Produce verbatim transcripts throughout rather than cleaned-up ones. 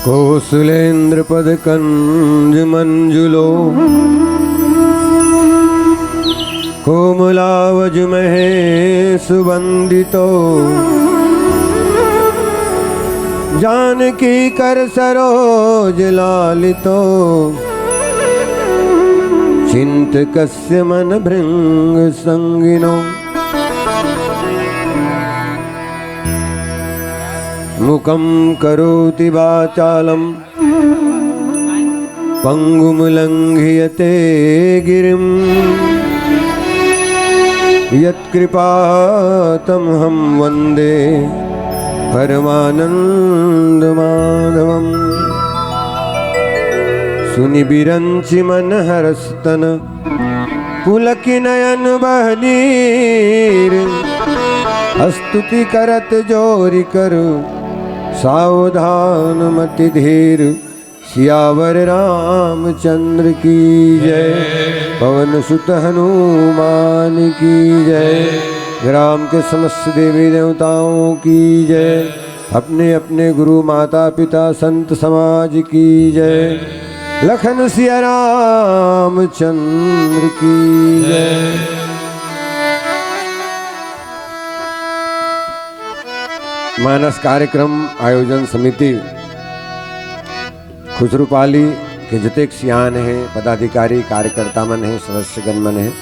कोसलेन्द्र पद कंज मंजुलो, कोमलावज महेश वंदितो। जानकी कर सरोज लालितो, चिंत कस्य मन भृंग संगिनो। मुखं करोति वाचालं पंगुं लंघयते गिरिम्। यत्कृपातमहं वन्दे परमानन्दमाधवम्। सुनि बिरंचि मन हरष तन पुलकि नयन बह नीर। स्तुति करत जोरि कर सावधान मति धीर। सियावर रामचंद्र की जय, पवन सुत हनुमान की जय, ग्राम के समस्त देवी देवताओं की जय, अपने अपने गुरु माता पिता संत समाज की जय। लखन सिया रामचंद्र की जय। मानस कार्यक्रम आयोजन समिति खुसरूपाली के जतेक सियान हे, पदाधिकारी, कार्यकर्ता मन हे, सदस्यगण मन हे,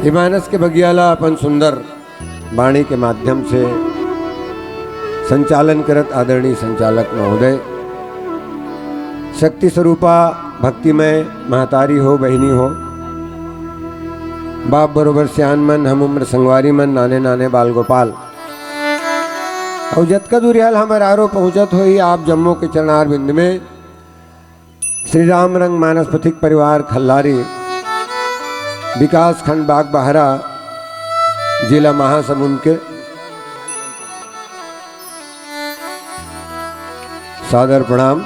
ये मानस के बगिया ला अपन सुंदर वाणी के माध्यम से संचालन करत आदरणीय संचालक महोदय, शक्ति स्वरूपा भक्तिमय महतारी हो, बहिनी हो, बाप बरोबर सियान मन, हम उम्र संगवारी मन, नाने नाने बाल गोपाल, अउ जतका दूरिहा ल हमर आरो पहुंचत होही, आप जम्मो के चरणार बिंद में श्री राम रंग मानस पथिक परिवार खल्लारी, विकास खंड बागबाहरा, जिला महासमुंद के सादर प्रणाम।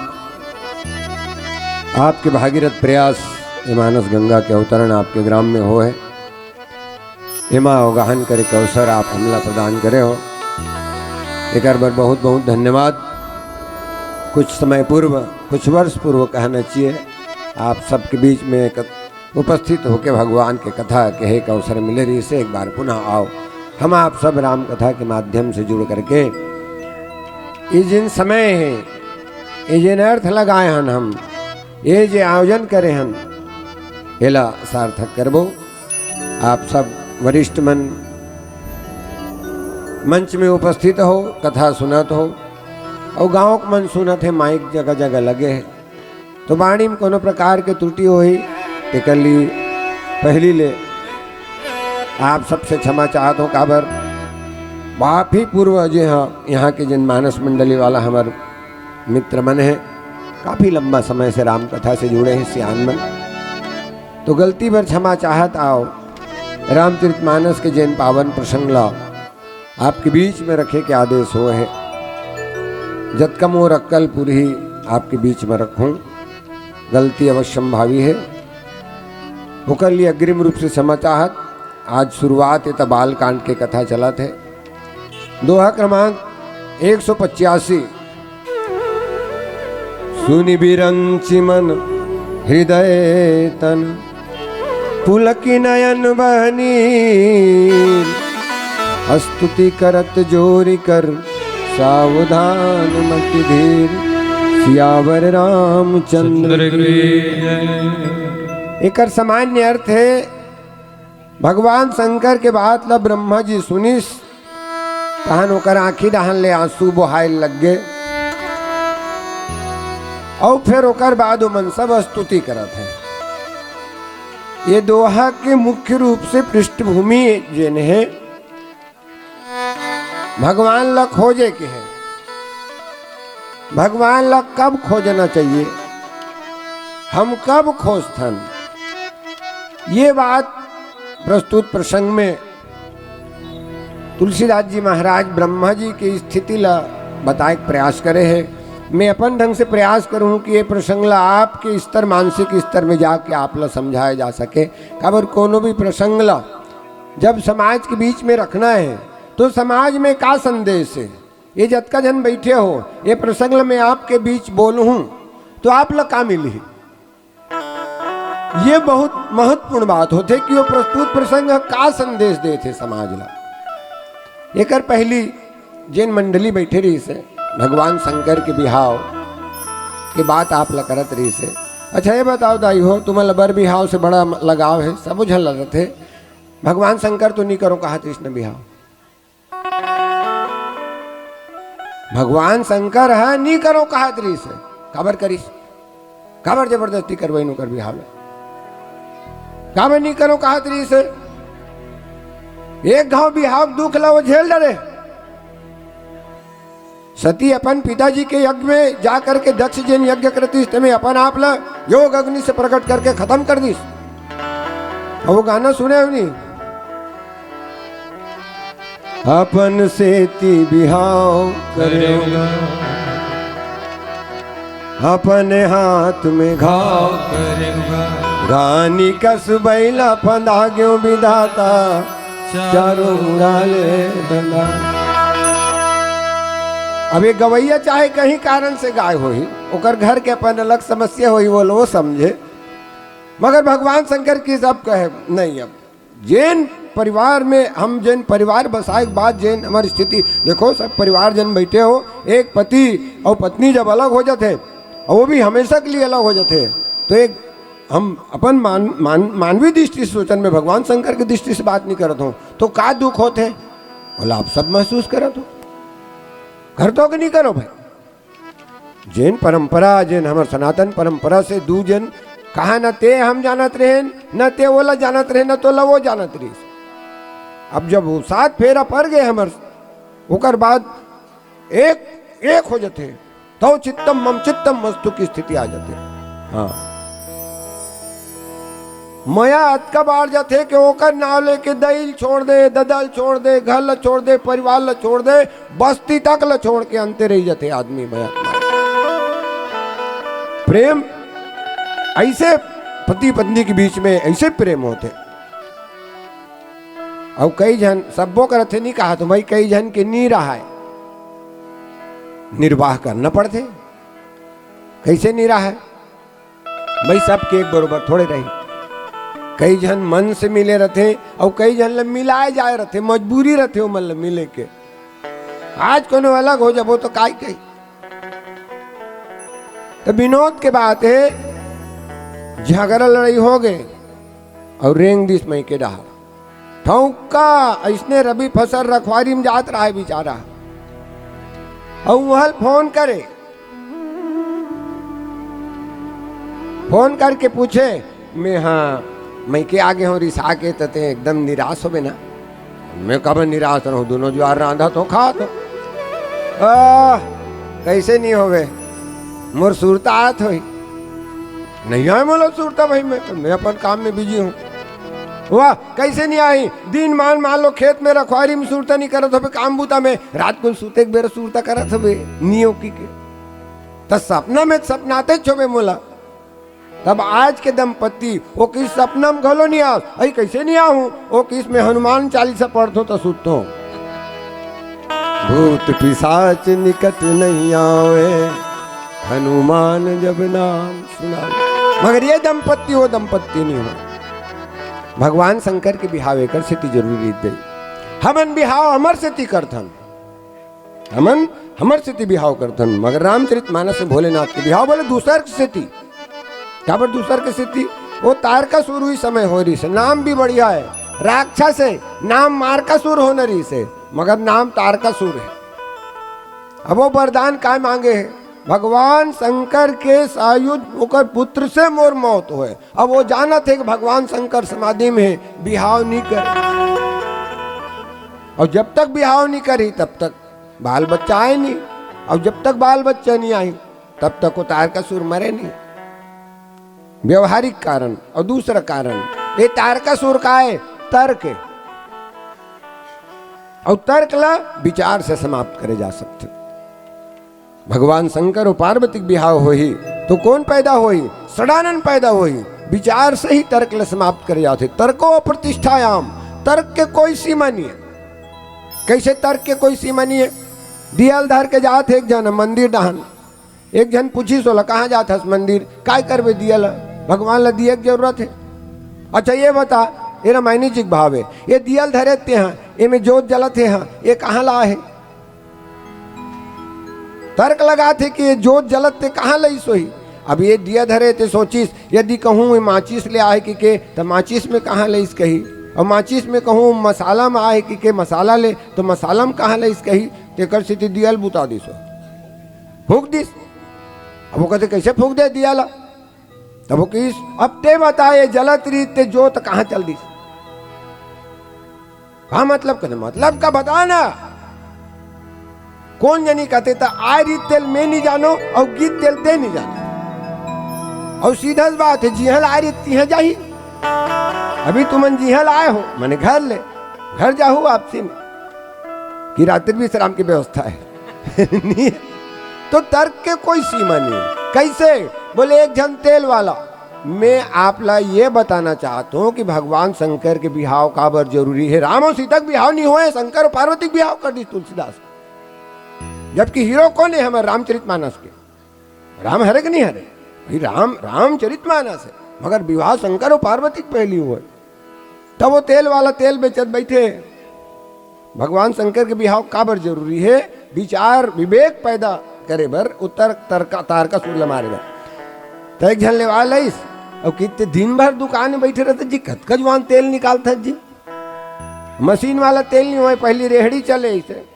आपके भागीरथ प्रयास, ये मानस गंगा के अवतरण आपके ग्राम में होय हे, एमा अवगाहन करे के अवसर आप हमला प्रदान करे हो, एकर बर बहुत बहुत धन्यवाद। कुछ समय पूर्व, कुछ वर्ष पूर्व कहना चाहिए, आप सबके बीच में एक उपस्थित होके भगवान के कथा कहे के अवसर मिले रहिसे। एक बार पुनः आओ, हम आप सब राम कथा के माध्यम से जुड़ करके ये जिन समय हे, ये जिन अर्थ लगाए हन हम, ये जे आयोजन करे हन, एला सार्थक करबो। आप सब वरिष्ठ मन मंच में उपस्थित हो, कथा सुनत हो, अउ गाँव के मन सुनत हे, माइक जगह जगह लगे हे, तो बाणी में कोनो प्रकार के त्रुटि होही, तेकर लिए पहली ले आप सबसे क्षमा चाहत हो। काबर, काफी पूर्व जे ह, यहाँ के जनमानस मंडली वाला हमर मित्र मन हे, काफी लंबा समय से राम कथा से जुड़े हे सियान मन, तो गलती बर क्षमा चाहत आओ। रामचरितमानस के जेन पावन प्रसंग ला आपके बीच में रखे के आदेश होय हे, जतका मोर अक्कल पूरही आपके बीच में रखूं, गलती अवश्यम भावी हे, ओकर लिए अग्रिम रूप से क्षमा चाहत। आज शुरुआत हे त बाल कांड के कथा चलत हे। दोहा क्रमांक एक सौ पचासी। सुनि बिरंचि मन हृदय तन, पुलकि नयन बह नीर। स्तुति करत जोरि कर सावधान मति धीर। सियावर रामचंद्र चंद्र की की जय। एकर सामान्य अर्थ हे, भगवान शंकर के बात ला ब्रह्मा जी सुनिस, तहन ओकर आँखी डहन ले आंसू बोहाय लग गे, अउ फेर ओकर बाद ओमन सब स्तुति करत हे। ये दोहा के मुख्य रूप से पृष्ठभूमि जेन हे, भगवान ला खोजे के हे। भगवान ला कब खोजना चाहिए, हम कब खोजथन, ये बात प्रस्तुत प्रसंग में तुलसीदास जी महाराज ब्रह्मा जी के स्थिति ला बताए के प्रयास करे हे। मैं अपन ढंग से प्रयास करूँ कि ये प्रसंग ला आपके स्तर, मानसिक स्तर में जाके आप ला समझाया जा सके। काबर कोनो भी प्रसंग ला जब समाज के बीच में रखना हे, तो समाज में का संदेश हे, ये जतका झन बइठे हो, ये प्रसंग ल मैं आपके बीच बोलहूं, तो आप ल का मिलही? ये बहुत महत्वपूर्ण बात होथे कि वो प्रस्तुत प्रसंग ह का संदेश देथे समाज ल। एकर पहिली जेन मंडली बइठे रहिस हे, भगवान शंकर के बिहाव के बात आप ल करत रहिस हे। अच्छा, ये बताओ दाई हो, तुमन ल बर बिहाव से बड़ा लगाव हे, सबो झन ल रथे। भगवान शंकर तो नी करो कहत रहिस न बिहाव। भगवान शंकर ह नी करो कहत रहिस हे। काबर करिस? काबर जबरदस्ती करवाइन ओकर बिहाव ल? काबर नी करो कहत रहिस हे? एक घाव बिहाव के दुख ल वो झेल डरे। सती अपन पिताजी के यज्ञ में जा करके दक्ष जेन यज्ञ करतिस, तेमे अपन आप ल योग अग्नि से प्रकट करके खतम कर दिस। अब वो गाना सुने हो नी? अपन सेती बिहाव करेंगा, अपन हाथ में घाव करेंगा। रानी कस बइला फंदा गयो विधाता, चारों मुड़ा ले डंडा। अब ये गवैया चाहे कहीं कारण से गाय होही, ओकर घर के अपन अलग समस्या होही, वो लो समझे, मगर भगवान शंकर की सब कहे नहीं। अब जेन परिवार में हम, जेन परिवार बसाए के बाद जेन हमर स्थिति, देखो, सब परिवार जन बइठे हो, एक पति अउ पत्नी जब अलग हो जाथे, अउ वो भी हमेशा के लिए अलग हो जाथे, तो एक हम अपन मान, मान, मानवी दृष्टि से सोचन में, भगवान शंकर की दृष्टि से बात नहीं करत हो, तो का दुख होथे, बोला, आप सब महसूस करत हो, करत हो कि नहीं करो भाई? जेन परंपरा, जेन हमर सनातन परंपरा से दू जन कहा, न ते हम जानत रहेन, न ते ओला जानत रहेन, न तोला वो जानत रहिस। अब जब वो सात फेरा पर गए हमर, ओकर बाद एक, एक हो जथे, तव चित्तम मम चित्तम मस्तु की स्थिति आ जाथे। हाँ, मया अतका बाढ़ जाथे कि ओकर नाव लेके दई ल छोड़ दे, ददा ल छोड़ दे, घर ल छोड़ दे, परिवार ल छोड़ दे, बस्ती तक ल छोड़ के अंते रही जाथे आदमी मया। प्रेम, ऐसे पति पत्नी के बीच में ऐसे प्रेम होथे। अउ कई झन, सब्बो करथे नहीं कहा तो भाई, कई झन के नी रहाय, निर्वाह करना पड़थे। कैसे नी रहाय भाई? सबके एक बरोबर थोड़े रही। कई झन मन से मिले रथे अउ कई झन ल मिलाए जाए रथे, मजबूरी रथे ओमन ल मिले के। आज कोनो अलग हो जबो तो काई कही? तो विनोद के बात हे, झगड़ा लड़ाई हो गए अउ रेंग दिस मइके डहार। ठौका अइसने रबी फसल रखवारी में जात रहा हे बिचारा, अउ वहल फोन करे, फोन करके पूछे, "मैं हाँ मइके आगे हूँ रिसा के, त ते एकदम निराश होबे ना?" मैं कब निराश रहूं, दोनों जुआर रांधत हों, खात हों। आह, कैसे नहीं होवे, मोर सुरता आत होई। नहीं आए मोला सुरता भाई, मैं तो, मैं अपन काम में बिजी हूँ। वाह, कैसे नहीं आई? दिन मान, मान लो खेत में रखवारी में सुरता नहीं करत होबे, काम बूता में, रात को सुते के बेरा सुरता करत होबे, नियो की के। त सपना में सपनाते छोबे मोला। तब आज के दंपत्ति, ओ किस सपना में घलो नहीं आस। अई कैसे नहीं आहूं? ओ किस में हनुमान चालीसा पढ़थों त सुतथों। भूत पिशाच निकट नहीं आवे, हनुमान जब नाम सुनावे। मगर ये दंपत्ति वो दंपत्ति नहीं हो। भगवान शंकर के बिहाव एकर सेती जरूरी दे। हमन बिहाव हमर सेती करथन। हमन हमर सेती बिहाव करथन, मगर रामचरित मानस में भोलेनाथ के बिहाव बोले दूसर के सेती। काबर दूसर के सेती? वो तारकासुर उही समय होय रहिस हे, नाम भी बढ़िया हे, राक्षस हे, नाम मारकासुर होना रहिस हे, मगर नाम तारकासुर हे। अब वो वरदान काय मांगे हे? भगवान शंकर के सायुज ओकर पुत्र से मोर मौत होय। अब वो जानत हे कि भगवान शंकर समाधि में हे, बिहाव नहीं करे। अउ जब तक बिहाव नहीं करही, तब तक बाल बच्चा आए नहीं। अउ जब तक बाल बच्चा नहीं आही, तब तक वो तारकासुर मरे नहीं। व्यवहारिक कारण। अउ दूसरा कारण, ये तारकासुर का हे? तर्क हे। अउ तर्क ला विचार से समाप्त करे जा सकथे। भगवान शंकर अउ पार्वती के बिहाव होही, तो कोन पैदा होही? षडानन पैदा होही। विचार से ही तर्क ल समाप्त करे जाथे। तर्को अप्रतिष्ठायाम, तर्क के कोई सीमा नहीं हे। कैसे तर्क के कोई सीमा नहीं हे? दिया ल धर के जात हे एक झन मंदिर डहान, एक झन पूछिस ओला, "कहाँ जात हस मंदिर? काय करबे दिया ल? भगवान ल दिया के जरूरत हे।" अच्छा ये बता, ये रामायणी जी के भाव हे, ये दिया ल धरे ते हा, एमे जोत जलत हे हा, ये कहाँ ला हे? तर्क लगाथे कि ये जोत जलत ते कहाँ लइस होही? अब ये दिया धरे ते सोचिस, यदि कहूँ ये माचिस ले आहे कि के, त माचिस में कहाँ लइस कही? अउ माचिस में कहूँ मसाला में आहे कि के मसाला ले, त मसाला में कहाँ लइस कही? तेकर सेती दिया ल बुता दिस हो, फूंक दिस। अब वो कहते, "कैसे फूंक दे दिया ल?" तब वो किस, "अब ते बता, ये जलत रहिस ते जोत कहाँ चल दिस?" का मतलब? कहते, "मतलब का बता ना।" कोन जनी कहते, "त आय रहिस तेल मैं नहीं जानो, अउ गिस तेल ते नहीं जानो।" अउ सीधा सी बात हे, जिहाँ ल आय रहिस तिहाँ जाही। अभी तुमन जिहाँ ल आय हो, माने घर ले, घर जाहू वापसी में, कि रात्रि विश्राम के व्यवस्था हे? नहीं हे। तो तर्क के कोई सीमा नहीं हे। कैसे? बोले, एक झन तेल वाला, मैं आप ला ये बताना चाहत हों कि भगवान शंकर के बिहाव काबर जरूरी हे। राम अउ सीता के बिहाव नहीं होय, शंकर अउ पार्वती के बिहाव कर दिस तुलसीदास। जबकि हीरो कोन हे हमर रामचरित मानस के? राम हरे के नहीं हरे? भाई राम, रामचरित मानस हे, मगर विवाह शंकर अउ पार्वती के पहली होय। तब वो तेल वाला तेल बेचत बैठे, भगवान शंकर के बिहाव काबर जरूरी हे, विचार विवेक पैदा करे बर, उत्तर तर्क, तारकासुर ल मारे बर। त एक झन लेवा लइस, अउ किते दिन भर दुकान में बैठे रहते जी, कतका जुवान तेल निकालत हे जी, मशीन वाला तेल नहीं होय, पहली रेहड़ी चले इसे।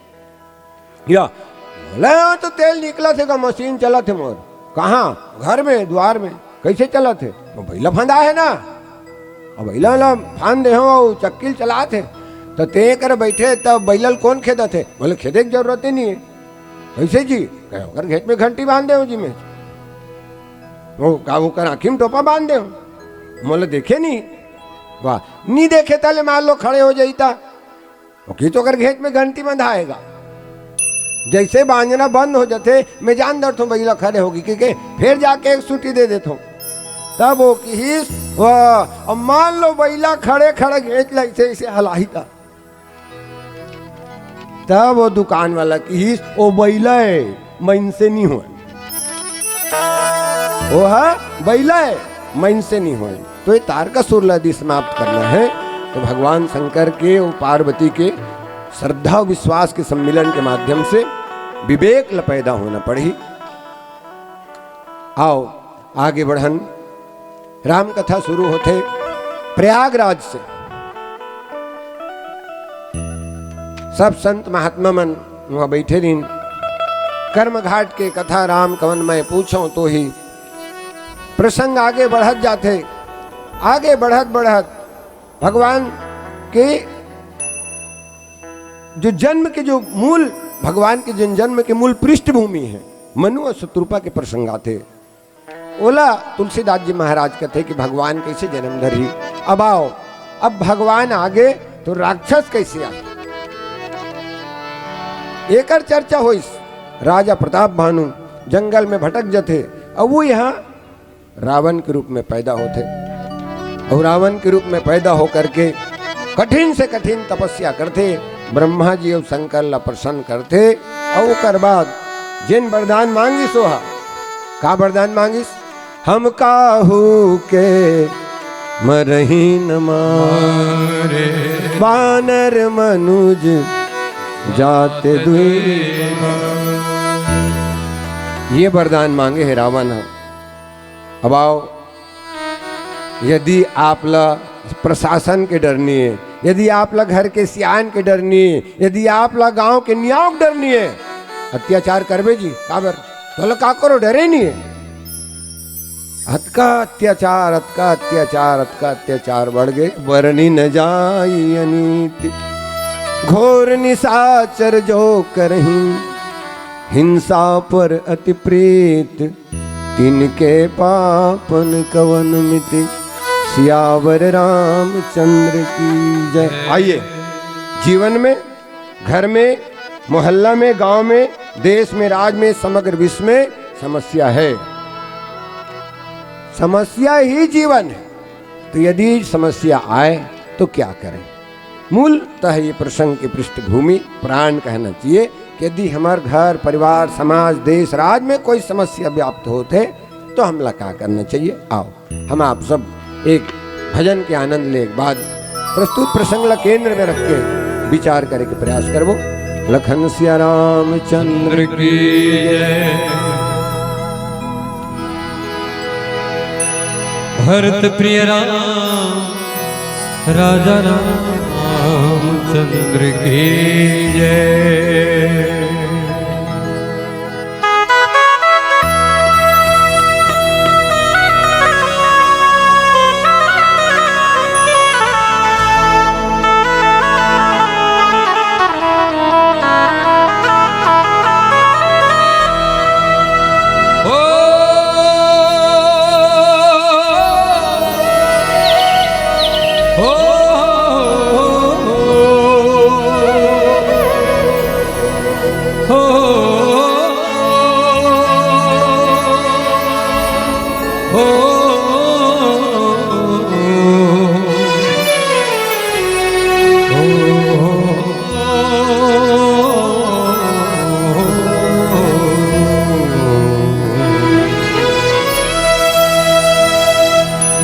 या, बोले, "हाँ, तो तेल निकलत हे का, मशीन चलत हे मोर।" "कहाँ?" "घर में, द्वार में।" "कैसे चलत हे?" "वो बइला फंदा हे ना, अब बइला ला फांद दे हो, चक्की ल चलात हे।" "तो ते कर बैठे, तब बइला ल कोन खेदत हे?" बोले, "खेदे के जरूरत ही नहीं हे।" "कैसे जी?" "कहे, ओकर घेंच में घंटी बांध दे हो जी मैं।" "वो का, ओकर आँखी में टोपा बांध दे हो?" "मोला देखे नहीं।" "वाह, नहीं देखे तले मान लो खड़े हो जाई ता।" वो की तो ओकर घेंच में घंटी बंधाएगा। जैसे बांझना बंद हो जाथे, मैं जान डरथों बइला खड़े होगी, क्योंकि फिर जाके एक सूटी दे देथों। तब वो किहिस, "वाह, अब मान लो बइला खड़े खड़े घेंच ला, अइसे अइसे हलाही ता।" तब वो दुकान वाला किहिस, "ओ बइला ए, मइनसे नी होय। ओ हा बइला ए, मइनसे नी होय।" तो ये तारकासुर ला यदि समाप्त करना है, तो भगवान शंकर के और पार्वती के श्रद्धा और विश्वास के सम्मिलन के माध्यम से विवेक ला पैदा होना पड़ही। आओ, आगे बढ़न। राम कथा शुरू होथे प्रयागराज से। सब संत महात्मा मन वहां बैठे रहिन। कर्म घाट के कथा राम कवन मैं पूछो तो ही प्रसंग आगे बढ़त जाथे। आगे बढ़त बढ़त भगवान के जो जन्म के जो मूल, भगवान के जन जन्म के मूल पृष्ठभूमि है, मनु और शतरूपा के प्रसंग आथे। ओला तुलसीदास जी महाराज कथे कि भगवान कैसे जन्म धरही। अब आओ, अब भगवान आगे तो राक्षस कैसे आए, एकर चर्चा होइस। राजा प्रताप भानु जंगल में भटक जथे, अब वो यहाँ रावण के रूप में पैदा होथे, और रावण के रूप में पैदा होकर के कठिन से कठिन तपस्या करथे, ब्रह्मा जी और शंकर ला प्रसन्न करथे, और ओकर बाद जेन वरदान मांगिस ओहा, का वरदान मांगिस? "हम काहू के मरही न मारे, बानर मनुज जात दुई।" ये वरदान मांगे हे रावण ह। अब आओ, यदि आप ला प्रशासन के डर नहीं है, यदि आप ला घर के सियान के डर नहीं है, यदि आप ला गांव के नियाव के डर नहीं है, अत्याचार करबे जी, काबर? तोला का करो, डरे नहीं है। अतका अत्याचार, अतका अत्याचार, अतका अत्याचार बढ़ गए, बरनी न जाई अनीति। घोर निशाचर जो करही, हिंसा पर अति प्रीत। तिनके पाप न कवन मिति, सियावर रामचंद्र की जय। आइए, जीवन में, घर में, मोहल्ला में, गांव में, देश में, राज में, समग्र विश्व में समस्या है। समस्या ही जीवन है। तो यदि समस्या आए तो क्या करें? मूलतः ये प्रसंग की पृष्ठभूमि पुराण कहना चाहिए कि यदि हमार घर, परिवार, समाज, देश, राज में कोई समस्या व्याप्त होत हे तो हमला का करना चाहिए। आओ, हम आप सब एक भजन के आनंद ले के बाद प्रस्तुत प्रसंग ला केंद्र में रख के विचार करे के प्रयास करबो। लखन सिया रामचंद्र की जय। भरत प्रिय राम, राजा रामचंद्र की जय।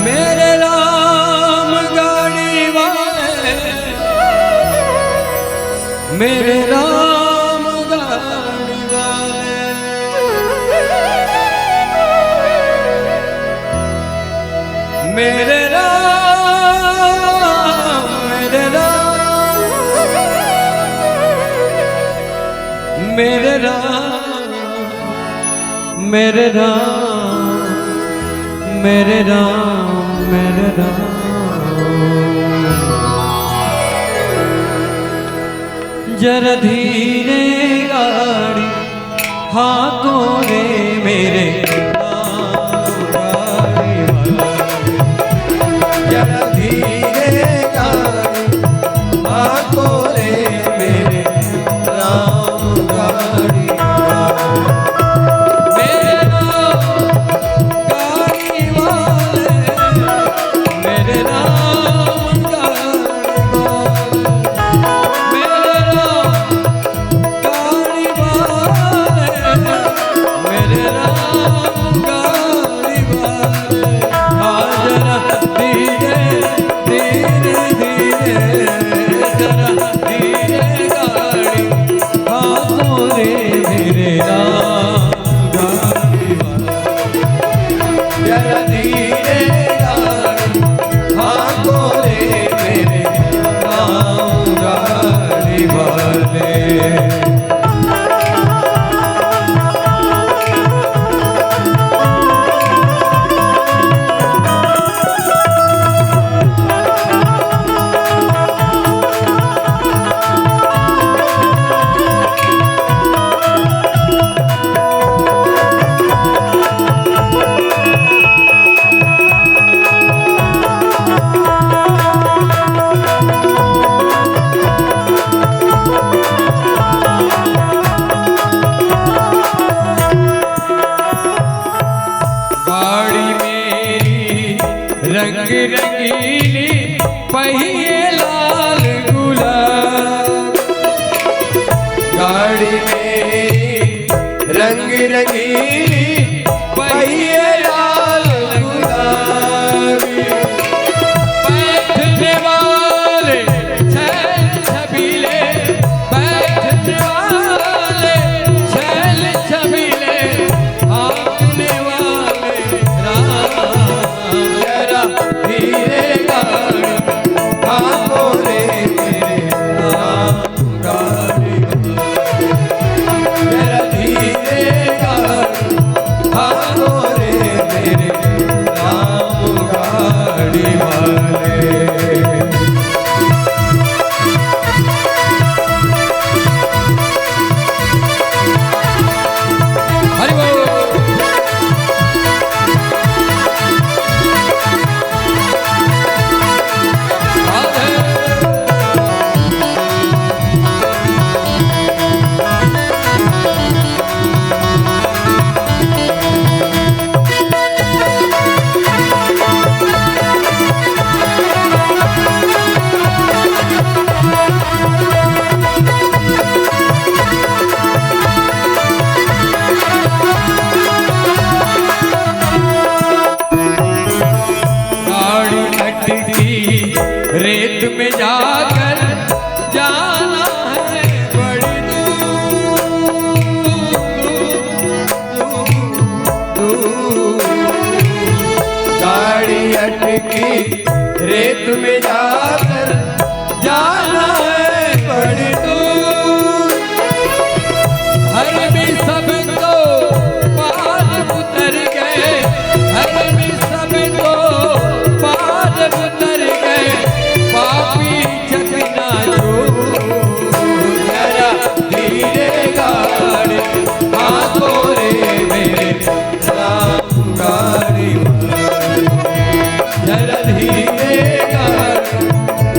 मेरे राम गाड़ी वाले, मेरे राम गाड़ी वाले, मेरे राम, मेरे राम, मेरे राम, मेरे राम, मेरे राम, मेरे राम। जरा धीरे गाड़ी हाँको रे मेरे राम गाड़ी वाला। जरा धीरे गाड़ी हाँको रे मेरे राम गाड़ी वाला। मेरे राम गाड़ी वाले, पहिए लाल गुलाबी। बैठने वाले छैल छबीले, बैठने वाले छैल छबीले, आने वाले राम। जरा धीरे गाड़ी, हाँ बोले मेरे राम। गाड़ी, जरा धीरे गाड़ी, भागो रे मेरे राम गाड़ी वाले। हरि बोल। गाड़ी अटकी रेत में जाकर जाना है बड़ी दूर, दूर। गाड़ी अटकी रेत में जाकर जाना है बड़ी दूर। हर भी सब तो पार उतर गए, हर भी सब तो पार उतर गए, पापी चकना जो। जरा धीरे गाड़ी, हाँ तोरे मेरे राम गाड़ी वाले। जरा धीरे गाड़ी,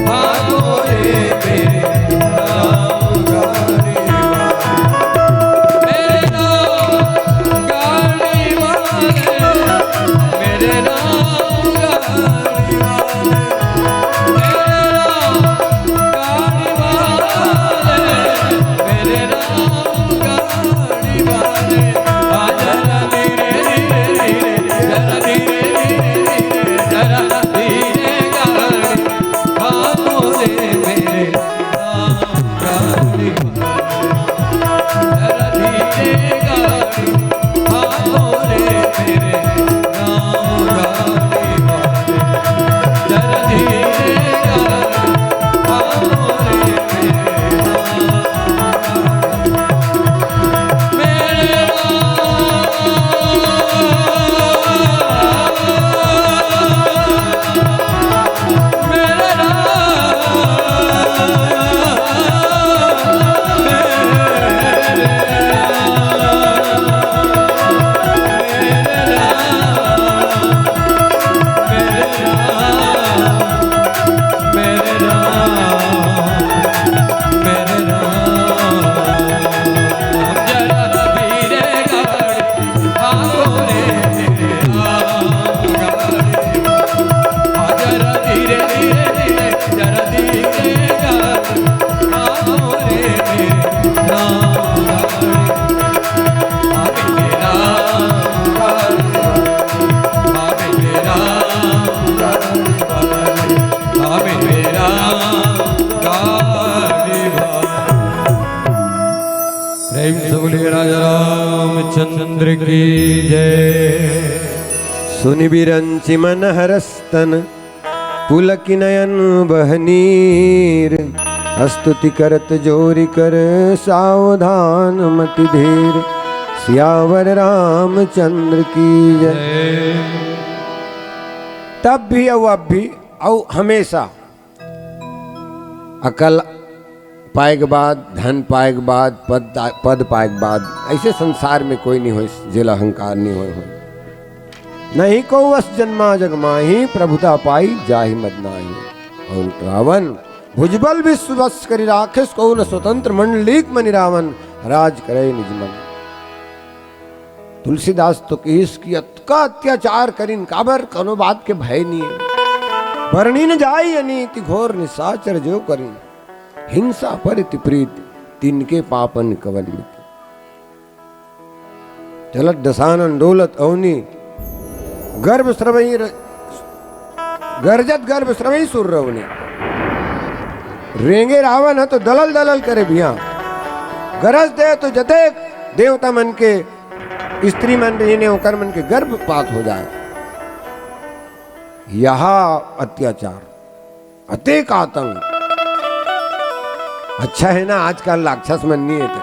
हाँ तोरे मेरे राम गाड़ी वाले। मेरे राम गाड़ी वाले, मेरे राम गाड़ी वाले, मेरे राम गाड़ी वाले, मेरे राम गाड़ी वाले, आ जरा धीरे धीरे धीरे, जरा धीरे धीरे धीरे, जरा धीरे गाड़ी, आ बोले मेरे राम गाड़ी वाले। जरा धीरे गाड़ी, आ बोले मेरे राम गाड़ी वाले। जरा धीरे गाड़ी, आ बोले मेरे राम गाड़ी वाले। मेरे राम प्रेम से बोलिए राजा रामचंद्र की जय। सुनि बिरंचि मन हरष तन पुलकि नयन बह नीर। स्तुति करत जोरि कर सावधान मति धीर। सियावर रामचंद्र की जय। तब भी अउ अब भी अउ हमेशा अकल पाए के बाद, धन पाए के बाद, पद, पद पाए के बाद, ऐसे संसार में कोई नहीं होय, जेला अहंकार नहीं होय, होय। नहीं को वस जन्मा जग माही, प्रभुता पाई जाहि मद नाही। और रावण भुजबल विश्व वश करि राखेस, को न स्वतंत्र मंडलीक मनि रावण, राज करे निज मन। तुलसीदास तो कहिस कि अतका अत्याचार करिन, काबर? कोनो बात के भय नहीं है। बरनी न जाई अनीति घोर निशाचर जो करिन। हिंसा पर इति प्रीत तिनके पापन कवन मिति। चलत दसानन डोलत अवनी, गर्भ स्रवई र-, गरजत गर्भ स्रवई सुर रवनी। रेंगे रावण ह तो दलल दलल करे भिया, गरज दे तो जतेक देवता मन के स्त्री मन रहिने ओकर मन के गर्भपात हो जाए। यह अत्याचार, अतेक आतंक। अच्छा है ना, आजकल राक्षस मन नहीं है तो।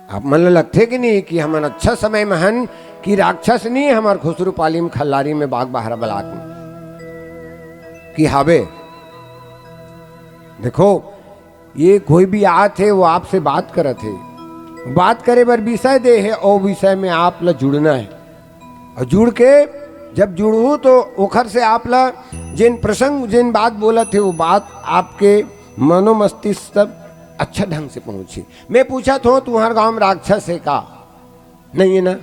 आप मन ल लगथे कि नहीं कि हमन अच्छा समय में हन, कि राक्षस नहीं है हमर खुसरू पाली में, खल्लारी में, बाग बहरा बलाक में, कि हावे। देखो, ये कोई भी आत है, वो आपसे बात करत है, बात करे बर विषय दे है, और विषय में आप ल जुड़ना है। और जुड़ के जब जुड़हू तो ओखर से आप ला जेन प्रसंग, जेन बात बोलत हे, वो बात आपके मनोमस्तिष्क तक अच्छा ढंग से पहुंची। मैं पूछत हों, तुम्हार गांव में राक्षस है का? नहीं है ना?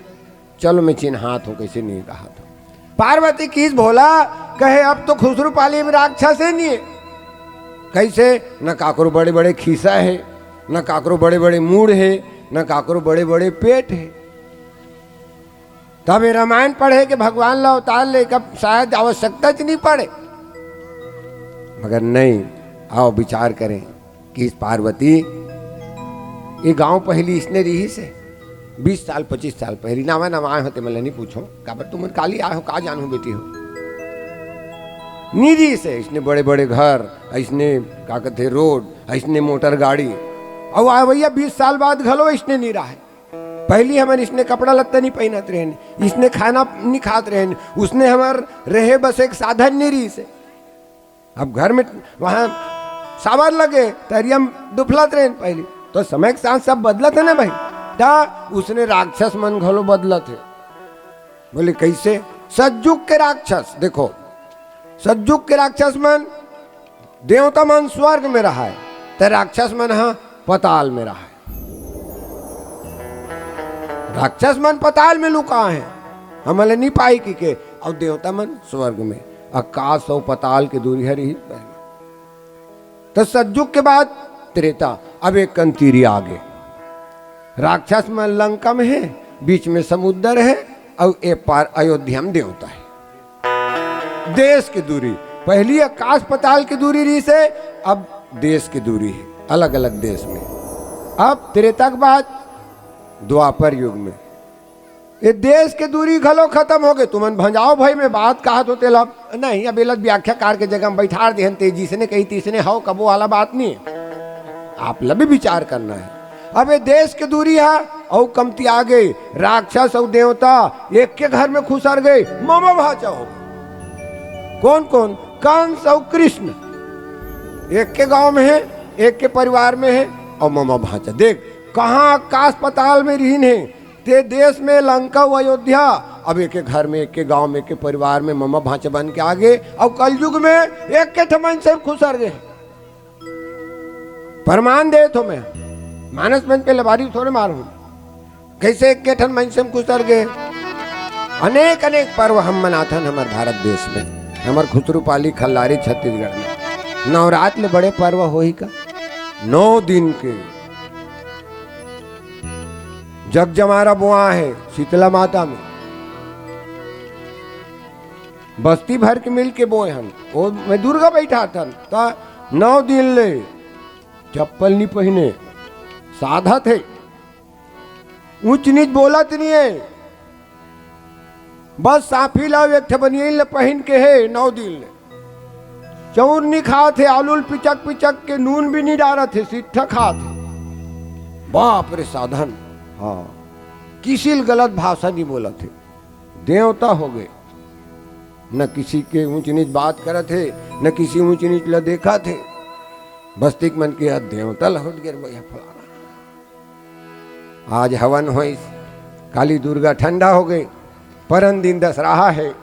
चलो, मैं चिन्हात हों, कैसे नहीं कहा था। पार्वती किस भोला कहे, अब तो खुसरू पाली में राक्षस है नहीं है। कैसे? न काकरो बड़े बड़े खीसा है, न काकरो बड़े बड़े मूड़ है, न काकरो बड़े बड़े पेट है। तब ये रामायण पढ़े के भगवान ला अवतार ले, कब शायद आवश्यकता च नहीं पड़े। मगर नहीं, आओ विचार करें कि इस पार्वती, ये गांव पहली इसने रही से, बीस साल, पच्चीस साल पहली, नावा नावा आए हो ते मन ला नहीं पूछो, काबर तुम काली आए हो, का जानू बेटी हो, नहीं रही से। इसने बड़े बड़े घर, इसने का कहते रोड, इसने मोटर गाड़ी, और आ भैया बीस साल बाद घलो इसने नहीं रहा है। पहली हमन इसने कपड़ा लत्ता नहीं पहनत रहेन, इसने खाना नहीं खात रहेन, उसने हमर रहे बसे के साधन नहीं रही से। अब घर में वहां सावर लगे, तरिया में दुफलत रहेन पहली, तो समय के साथ सब बदलत है ना भाई। ता उसने राक्षस मन घलो बदलत है। बोले कैसे? सतजुग के राक्षस, देखो, सतजुग के राक्षस मन, देवता मन स्वर्ग में रहा है, ते राक्षस मन ह पताल में रहा है। राक्षस मन पताल में लुका है, हमन ला नहीं पाई की के, और देवता मन स्वर्ग में। आकाश और पताल के दूरी हरी ही पहले। तो सतजुग के बाद त्रेता, अब एक कंतीरी आगे। राक्षस मन लंका में है, बीच में समुद्र है, और ए पार अयोध्या में देवता है। देश की दूरी, पहली आकाश पताल की दूरी रही से, अब देश की दूरी है, अलग अलग देश में। अब त्रेता के बाद द्वापर युग में ये देश के दूरी घलो खत्म हो गए। तुमन भंजाओ भाई, मैं बात कहा तो तेला नहीं, अब एला व्याख्याकार के जगह में बैठा देहन, ते जिसने कही तीसने हो कबो वाला बात नहीं है। आप ला भी विचार करना है। अब ये देश के दूरी है, और कमती आ गई, राक्षस और देवता एक के घर में खुसर गए, मामा भाचा हो। कौन कौन? कंस और कृष्ण एक के गांव में है, एक के परिवार में है, और मामा भाचा। देख, कहाँ आकाश पताल में रहीन है, ते देश में लंका और अयोध्या, अब एक के घर में, एक के गांव में, एक के परिवार में मामा भाचा बन के आ गए, और कलयुग में एक के ठमन से खुसर गए। प्रमाण देत हों मैं, मानस मन पे लबारी थोड़े मारहूं। कैसे एक के ठन मनसे में खुसर गए। अनेक अनेक पर्व हम मनाथन हमर भारत देश में, हमर खुसरू पाली खल्लारी छत्तीसगढ़ में। नवरात ले बड़े पर्व होही का? नौ दिन के जगजमारा बोआ है शीतला माता में। बस्ती भर के मिल के बोए हन, वो मैं दुर्गा बैठाथन, त नौ दिन ले चप्पल नहीं पहिने, साधा थे, ऊंच नीच बोलत नहीं है, बस साफी ला एक ठे बनियान ले पहिन के है, नौ दिन ले चाउर नहीं खात है, आलू ल पिचक पिचक के नून भी नहीं डारत है, सिट्ठा खात है। बाप रे साधन, हाँ, किसी ल गलत भाषा नहीं बोलत है। देवता हो गए, न किसी के ऊंच नीच बात करत है, न किसी ऊंच नीच ला देखत है। बस्तिक मन के यहाँ देवता लहुट गिर भैया फलाना। आज हवन होइस, काली दुर्गा ठंडा हो गई, परन दिन दशहरा है।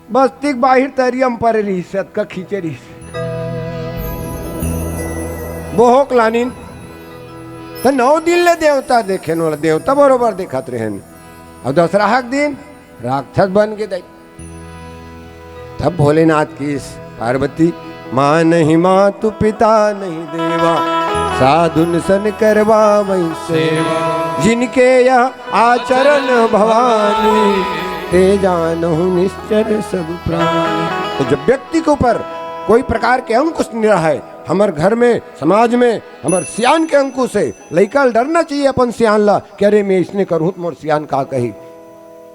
बस्तिक बाहिर तरिया में परे रहिस, अतका खींचे रहिस। बोहोक लानिन, त नौ दिन ले देवता देखेन, वाला देवता बरोबर देखत रहेन। और दशहरा के दिन राक्षस बन के दई। तब भोलेनाथ की इस पार्वती, माँ नहीं मातु पिता नहीं देवा, साधुन सन करवावै सेवा। जिनके यह आचरण भवानी, ते जानहु निश्चर सब प्राणी। तो जब व्यक्ति के ऊपर कोई प्रकार के अंकुश नहीं रहा है, हमर घर में, समाज में, हमर सियान के अंकुश है, लइका ल डरना चाहिए अपन सियान ला कि अरे, मैं इसने करूँ तो मोर सियान का कही।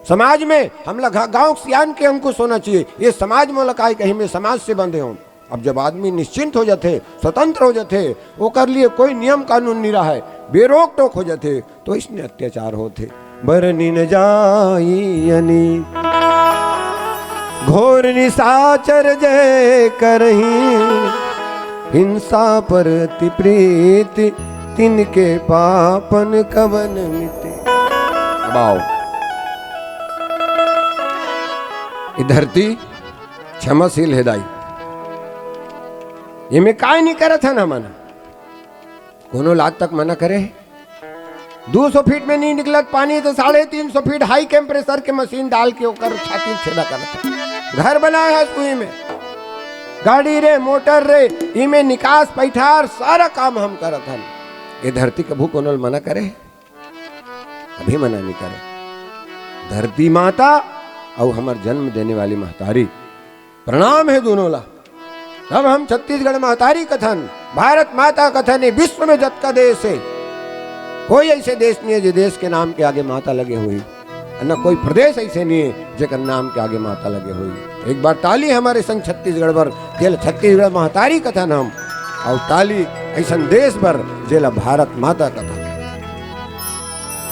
समाज में हमला घा-, गांव के सियान के अंकुश होना चाहिए, ये समाज मोला काय कही, मैं समाज से बंधे हूँ। अब जब आदमी निश्चिंत हो जाथे, स्वतंत्र हो जाथे, ओकर लिए कोई नियम कानून नहीं रहा है, बेरोक टोक हो जाथे, तो इसने अत्याचार होथे। बरनि न जाई अनीत, घोर निशाचर जय करही, हिंसा पर अति प्रीति, तिनके पापन कवन मिटे। अब आओ, ये धरती क्षमाशील हे दाई, एमे काय नहीं करत हन हमन? कोनो ल आज तक मना करे हे? दू सौ फीट में नहीं निकलत पानी, तो साढ़े तीन सौ फीट हाई टेम्परेचर के मशीन डाल के ओकर छाती छेदा करत हे। घर बनाए हस उही में, गाड़ी रे, मोटर रे, इमे निकास पैठार, सारा काम हम करत हन। ये धरती कभू कोनो ल मना करे हे? कभी मना नहीं करे। धरती माता अउ हमर जन्म देने वाली महतारी, प्रणाम हे दोनों ला। तब हम छत्तीसगढ़ महतारी कथन, भारत माता कथन, ये विश्व में जतका देश हे, कोई ऐसे देश नहीं हे, जे देश के नाम के आगे माता लगे होही, न कोई प्रदेश ऐसे नहीं हे, जेकर नाम के आगे माता लगे होही। एक बार ताली हमर अइसन छत्तीसगढ़ बर, जेला छत्तीसगढ़ महतारी कथन हम, अउ ताली अइसन देश बर, जेला भारत माता कथन।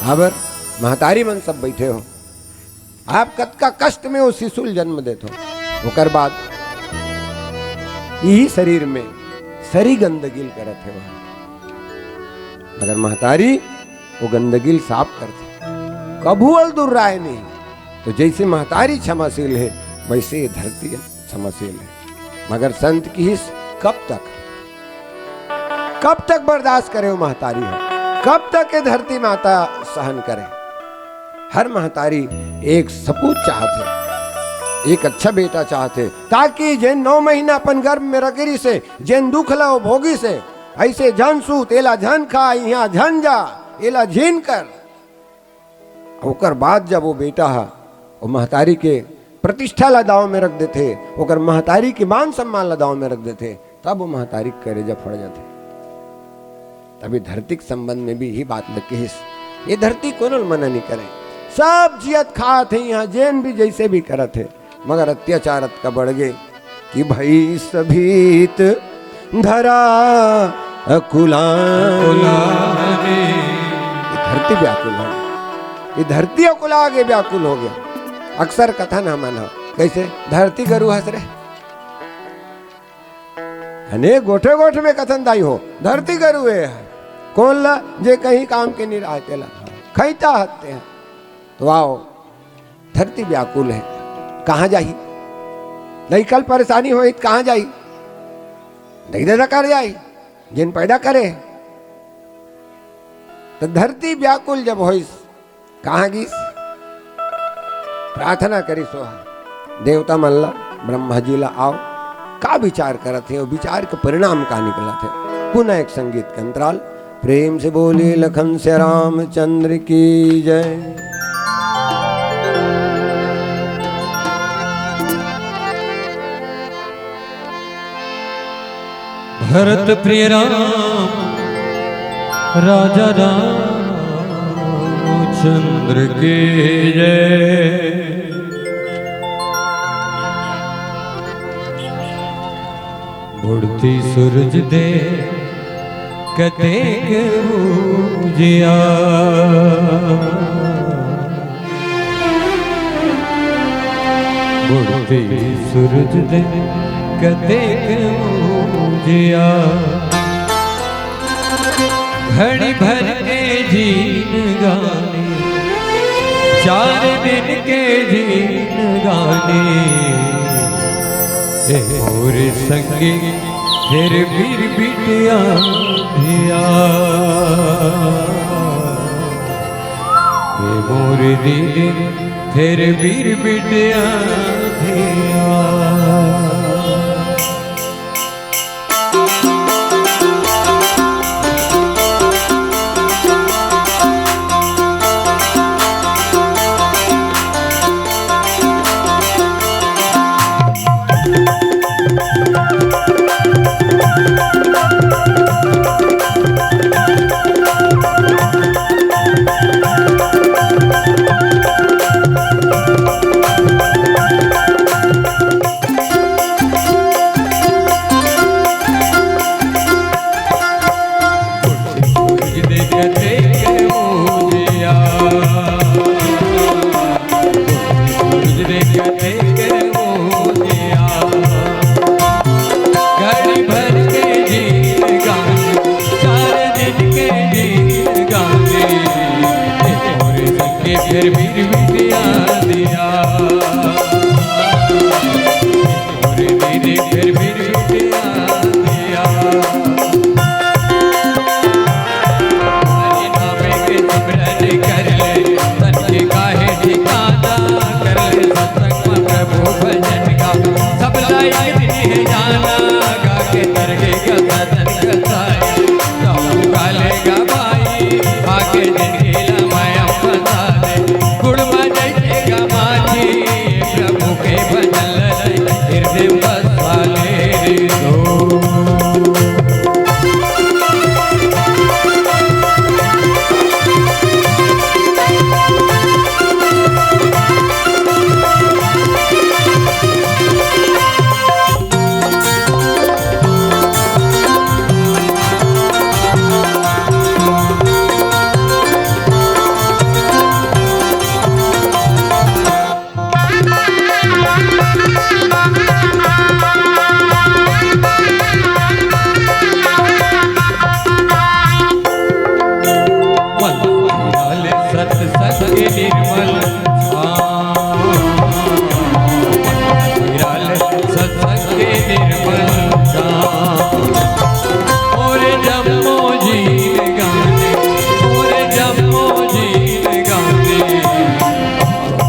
काबर महतारी मन सब बइठे हो, आप कतका कष्ट में वो शिशु ल जन्म देत हो, ओकर बाद इही शरीर में सरी गंदगी ल करत हे वह। मगर महतारी वो गंदगी ल साफ करथे, कभू अल दुर्राय नहीं। तो जैसे महतारी क्षमाशील हे, वैसे ये धरती क्षमाशील हे। मगर संत किहिस, कब तक, कब तक बर्दाश्त करे वो महतारी हो? कब तक ये धरती माता सहन करे? हर महतारी एक सपूत चाहत हे, एक अच्छा बेटा चाहत हे, ताकि जेन नौ महीना अपन गर्भ में रखे रिहिस हे, जेन दुख ला वो भोगिस हे, ऐसे झन सूत, एला झन खा, इहाँ झन जा, एला झिन कर। ओकर बाद जब वो बेटा ह, वो महतारी के प्रतिष्ठा ला दाव में रख देथे, ओकर महतारी के मान सम्मान ला दाव में रख देथे, तब वो महतारी के करेजा फट जाथे। तभी धरती के संबंध में भी यही बात ल किहिस, ये धरती कोनो ल मना नहीं करे, सब जियत खात हे यहाँ, जेन भी जैसे भी करत हे, मगर अत्याचार अतका बढ़ गे कि भई सभीत धरा अकुलानी। अकुलानी। ये धरती व्याकुल हो गई, ये धरती अकुला गे, व्याकुल हो गया। अक्सर कथन हमन ह, कैसे धरती गरु हस रे, अने गोठे गोठे में कथन दाई हो, धरती गरु ए ह। कौन ला? जे कहीं काम के नहीं रहा तेला। खैता हत्ते हैं। तो आओ, धरती व्याकुल हे, कहाँ जाही? लइका ल परेशानी होही त कहाँ जाही? दई ददा कर जाही, जेन पैदा करे। त धरती व्याकुल जब होइस, कहाँ गिस? प्रार्थना करिस ओह, देवता मन ला, ब्रह्मा जी ला, आओ, का विचार करत हे, वो विचार के परिणाम का निकलत हे। पुनः एक संगीत के अंतराल, प्रेम से बोलिए लखन से रामचंद्र की जय। भरत प्रिय राम राजा रामचंद्र की जय। बुड़ती सूरज दे कतेक उजियार। बुड़ती सूरज दे कतेक उजियार। घड़ी भर के जीन गाने, चार दिन के जीन गाने, ए मोर संगी, फेर बिरबिटिया धिया। ए मोर दीदी, फेर बिरबिटिया धिया। फिर भी बिटिया दिया, मोरे दीदी फिर भी बिटिया दिया। हरि नाम के सिमरन कर ले, तन के काहे ठिकाना, कर ले सत्संग में प्रभु भजन का। सब ला एक दिन है जाना, गा के तरगे का सदन का साए। कहूँ गा ले गा भाई, आके जिनगी ला माया फंसा दे। गुड़ में जैसे गा माछी, प्रभु के भजन ले, हृदय बसा ले रे दो। मन फिराल सत्संग निर्मल छाँव। मन फिराल सत्संग निर्मल छाँव। मोरे जम्मो जीन गाने, मोरे जम्मो जीन गाने।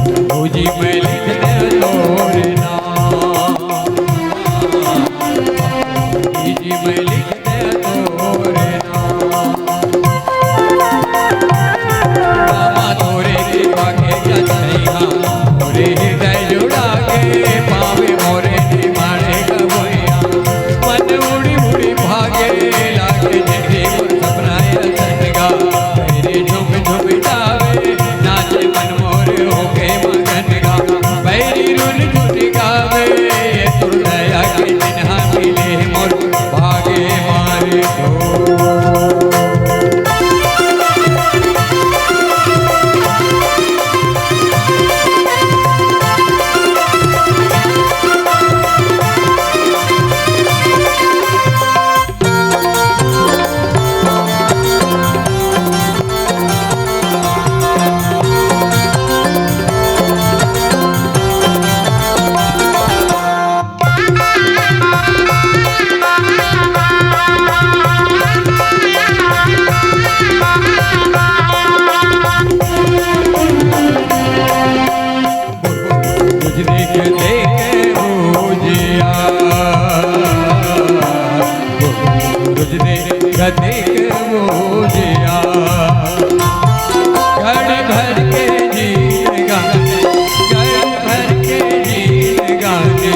प्रभु जी मैं लिख दे तोरे नाम। प्रभु जी मैं लिख दे तोरे नाम। बाबा तोरे कृपा के जतरिया, मोरे हृदय जुड़ा के पावे मोरे निमाड़े गवैया। मन उड़ी उड़ी भागे लागे जिनगी मोर सपना असन गा। पैरी झुम झुम जावे, नाचे मन मोर होके मगन गा। पैरी रुन झुन गावे, ये तोर दया के चिन्हा मिले मोर भागे मारे दो। तुझ देख देख हो जिया, तुझ देख देख हो जिया। घड़ी भर के जीन गाने, घड़ी भर के जीन गाने,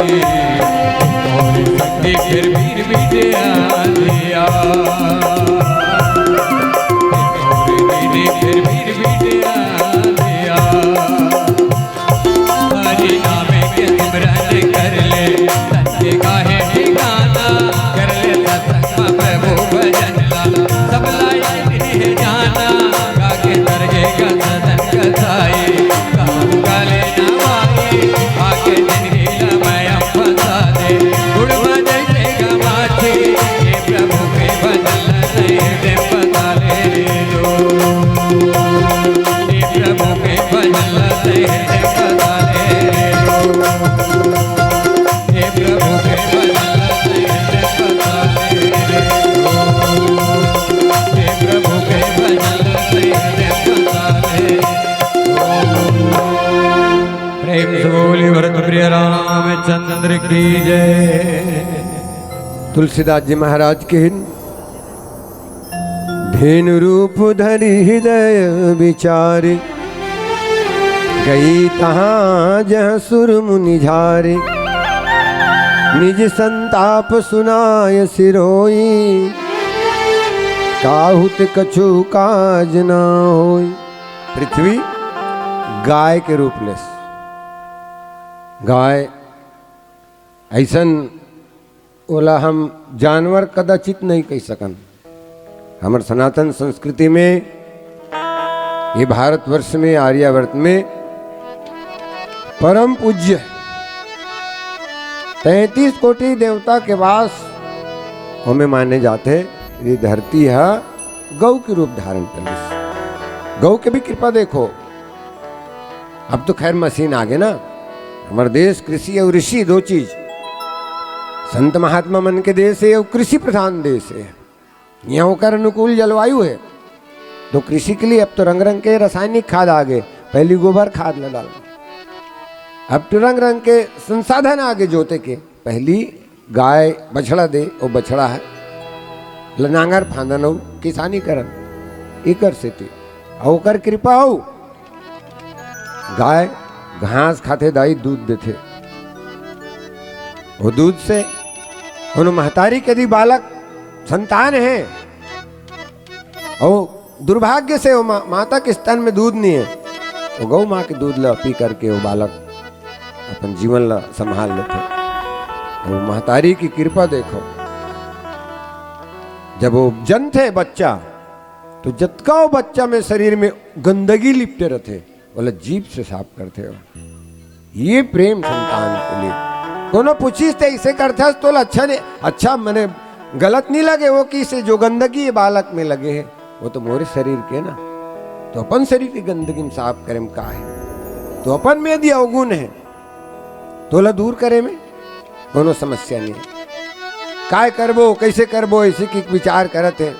मोर सखी फिर भी बिटिया दिया, मोर दीदी फिर भी बिटिया दिया। हरि नाम के सिमरन कर ले, तन के काहे ठिकाना, कर ले सत्संग में प्रभु भजन ला। सब ला एक दिन है जाना, गा के तरगे का सदन का साए। कहूँ गा ले ना भाई, आके जिनगी ला माया फंसा दे। गुड़ में जैसे गा माछी, ये प्रभु के भजन ला नहीं दे फंसा ले रे दो। हे प्रभु के भजन ला ते हे बता ले रे लो। हे प्रभु के भजन ला ते हे बता ले रे लो। हे प्रभु के भजन ला ते हे बता ले लो। प्रेम से बोलिए भरत प्रिय रामचंद्र की जय। तुलसीदास जी महाराज की धेनु रूप धरि हृदय बिचारि, गई तहाँ जह सुर मुनि झारि। निज संताप सुनाय सिरोई, काहू ते कछु काज न होई। पृथ्वी गाय के रूप लेस। गाय अइसन ओला हम जानवर कदाचित नहीं कहि सकन। हमर सनातन संस्कृति में, ये भारतवर्ष में, आर्यावर्त में परम पूज्य तैंतीस कोटि देवता के वास ओमे माने जाथे। ये धरती ह गऊ के रूप धारण कर लिस। गऊ के भी कृपा देखो, अब तो खैर मशीन आगे ना। हमर देश कृषि अउ ऋषि दो चीज, संत महात्मा मन के देश हे अउ कृषि प्रधान देश हे। यहाँ ओकर अनुकूल जलवायु हे, तो कृषि के लिए अब तो रंग रंग के रासायनिक खाद आगे। पहली गोबर खाद ल डाल, अब तो रंग रंग के संसाधन आगे जोते के। पहली गाय बछड़ा दे, वो बछड़ा हे, ल नांगर फांदन अउ किसानी करन, एकर सेती। अउ ओकर कृपा हो, गाय घास खाथे दाई, दूध देथे। वो दूध से कोनो महतारी के यदि बालक संतान हे, अउ दुर्भाग्य से वो मा-, माता के स्तन में दूध नहीं हे, वो गौ माँ के दूध ला पी करके वो बालक अपन जीवन ला संभाल लेथे। वो महतारी की कृपा देखो, जब वो जनथे बच्चा, तो जतका वो बच्चा में शरीर में गंदगी लिपटे रहथे, ओला जीभ से साफ करथे हो। ये प्रेम संतान के लिए। कोनो पूछिस ते इसे करथस, तोला अच्छा नहीं, अच्छा मने गलत नहीं लगे वो कि इसे जो गंदगी ये बालक में लगे हे, वो तो मोरे शरीर के ना। तो अपन शरीर की गंदगी में साफ करे में का हे? तो अपन में यदि अवगुण हे, तोला दूर करे में कोनो समस्या नहीं। काय करबो, कैसे करबो, इसी की विचार करत हे।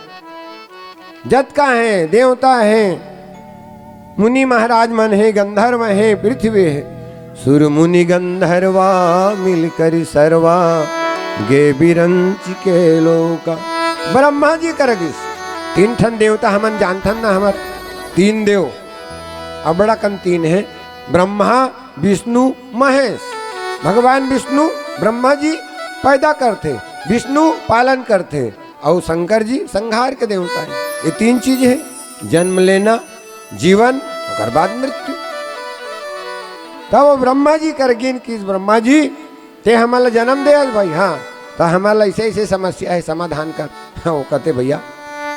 जतका हे, देवता हे, मुनि महाराज मन हे, गंधर्व हे, पृथ्वी हे, सुर मुनि गंधर्वा मिलकर सर्वा गे बिरंच के लोका। ब्रह्मा जी कर गिस, तीन ठन देवता हमन जानथन ना, हमर तीन देव, अबड़ा कन तीन हे, ब्रह्मा, विष्णु, महेश। भगवान विष्णु, ब्रह्मा जी पैदा करथे, विष्णु पालन करथे, अउ शंकर जी संहार के देवता हे। ये तीन चीज हे, जन्म लेना, जीवन, ओकर बाद मृत्यु। तब वो ब्रह्मा जी कर गिन कि ब्रह्मा जी, ते हमन ला जन्म दे हस भाई, हाँ, तो हमन ला ऐसे ऐसे समस्या हे, समाधान कर। हाँ, वो कहते, भैया,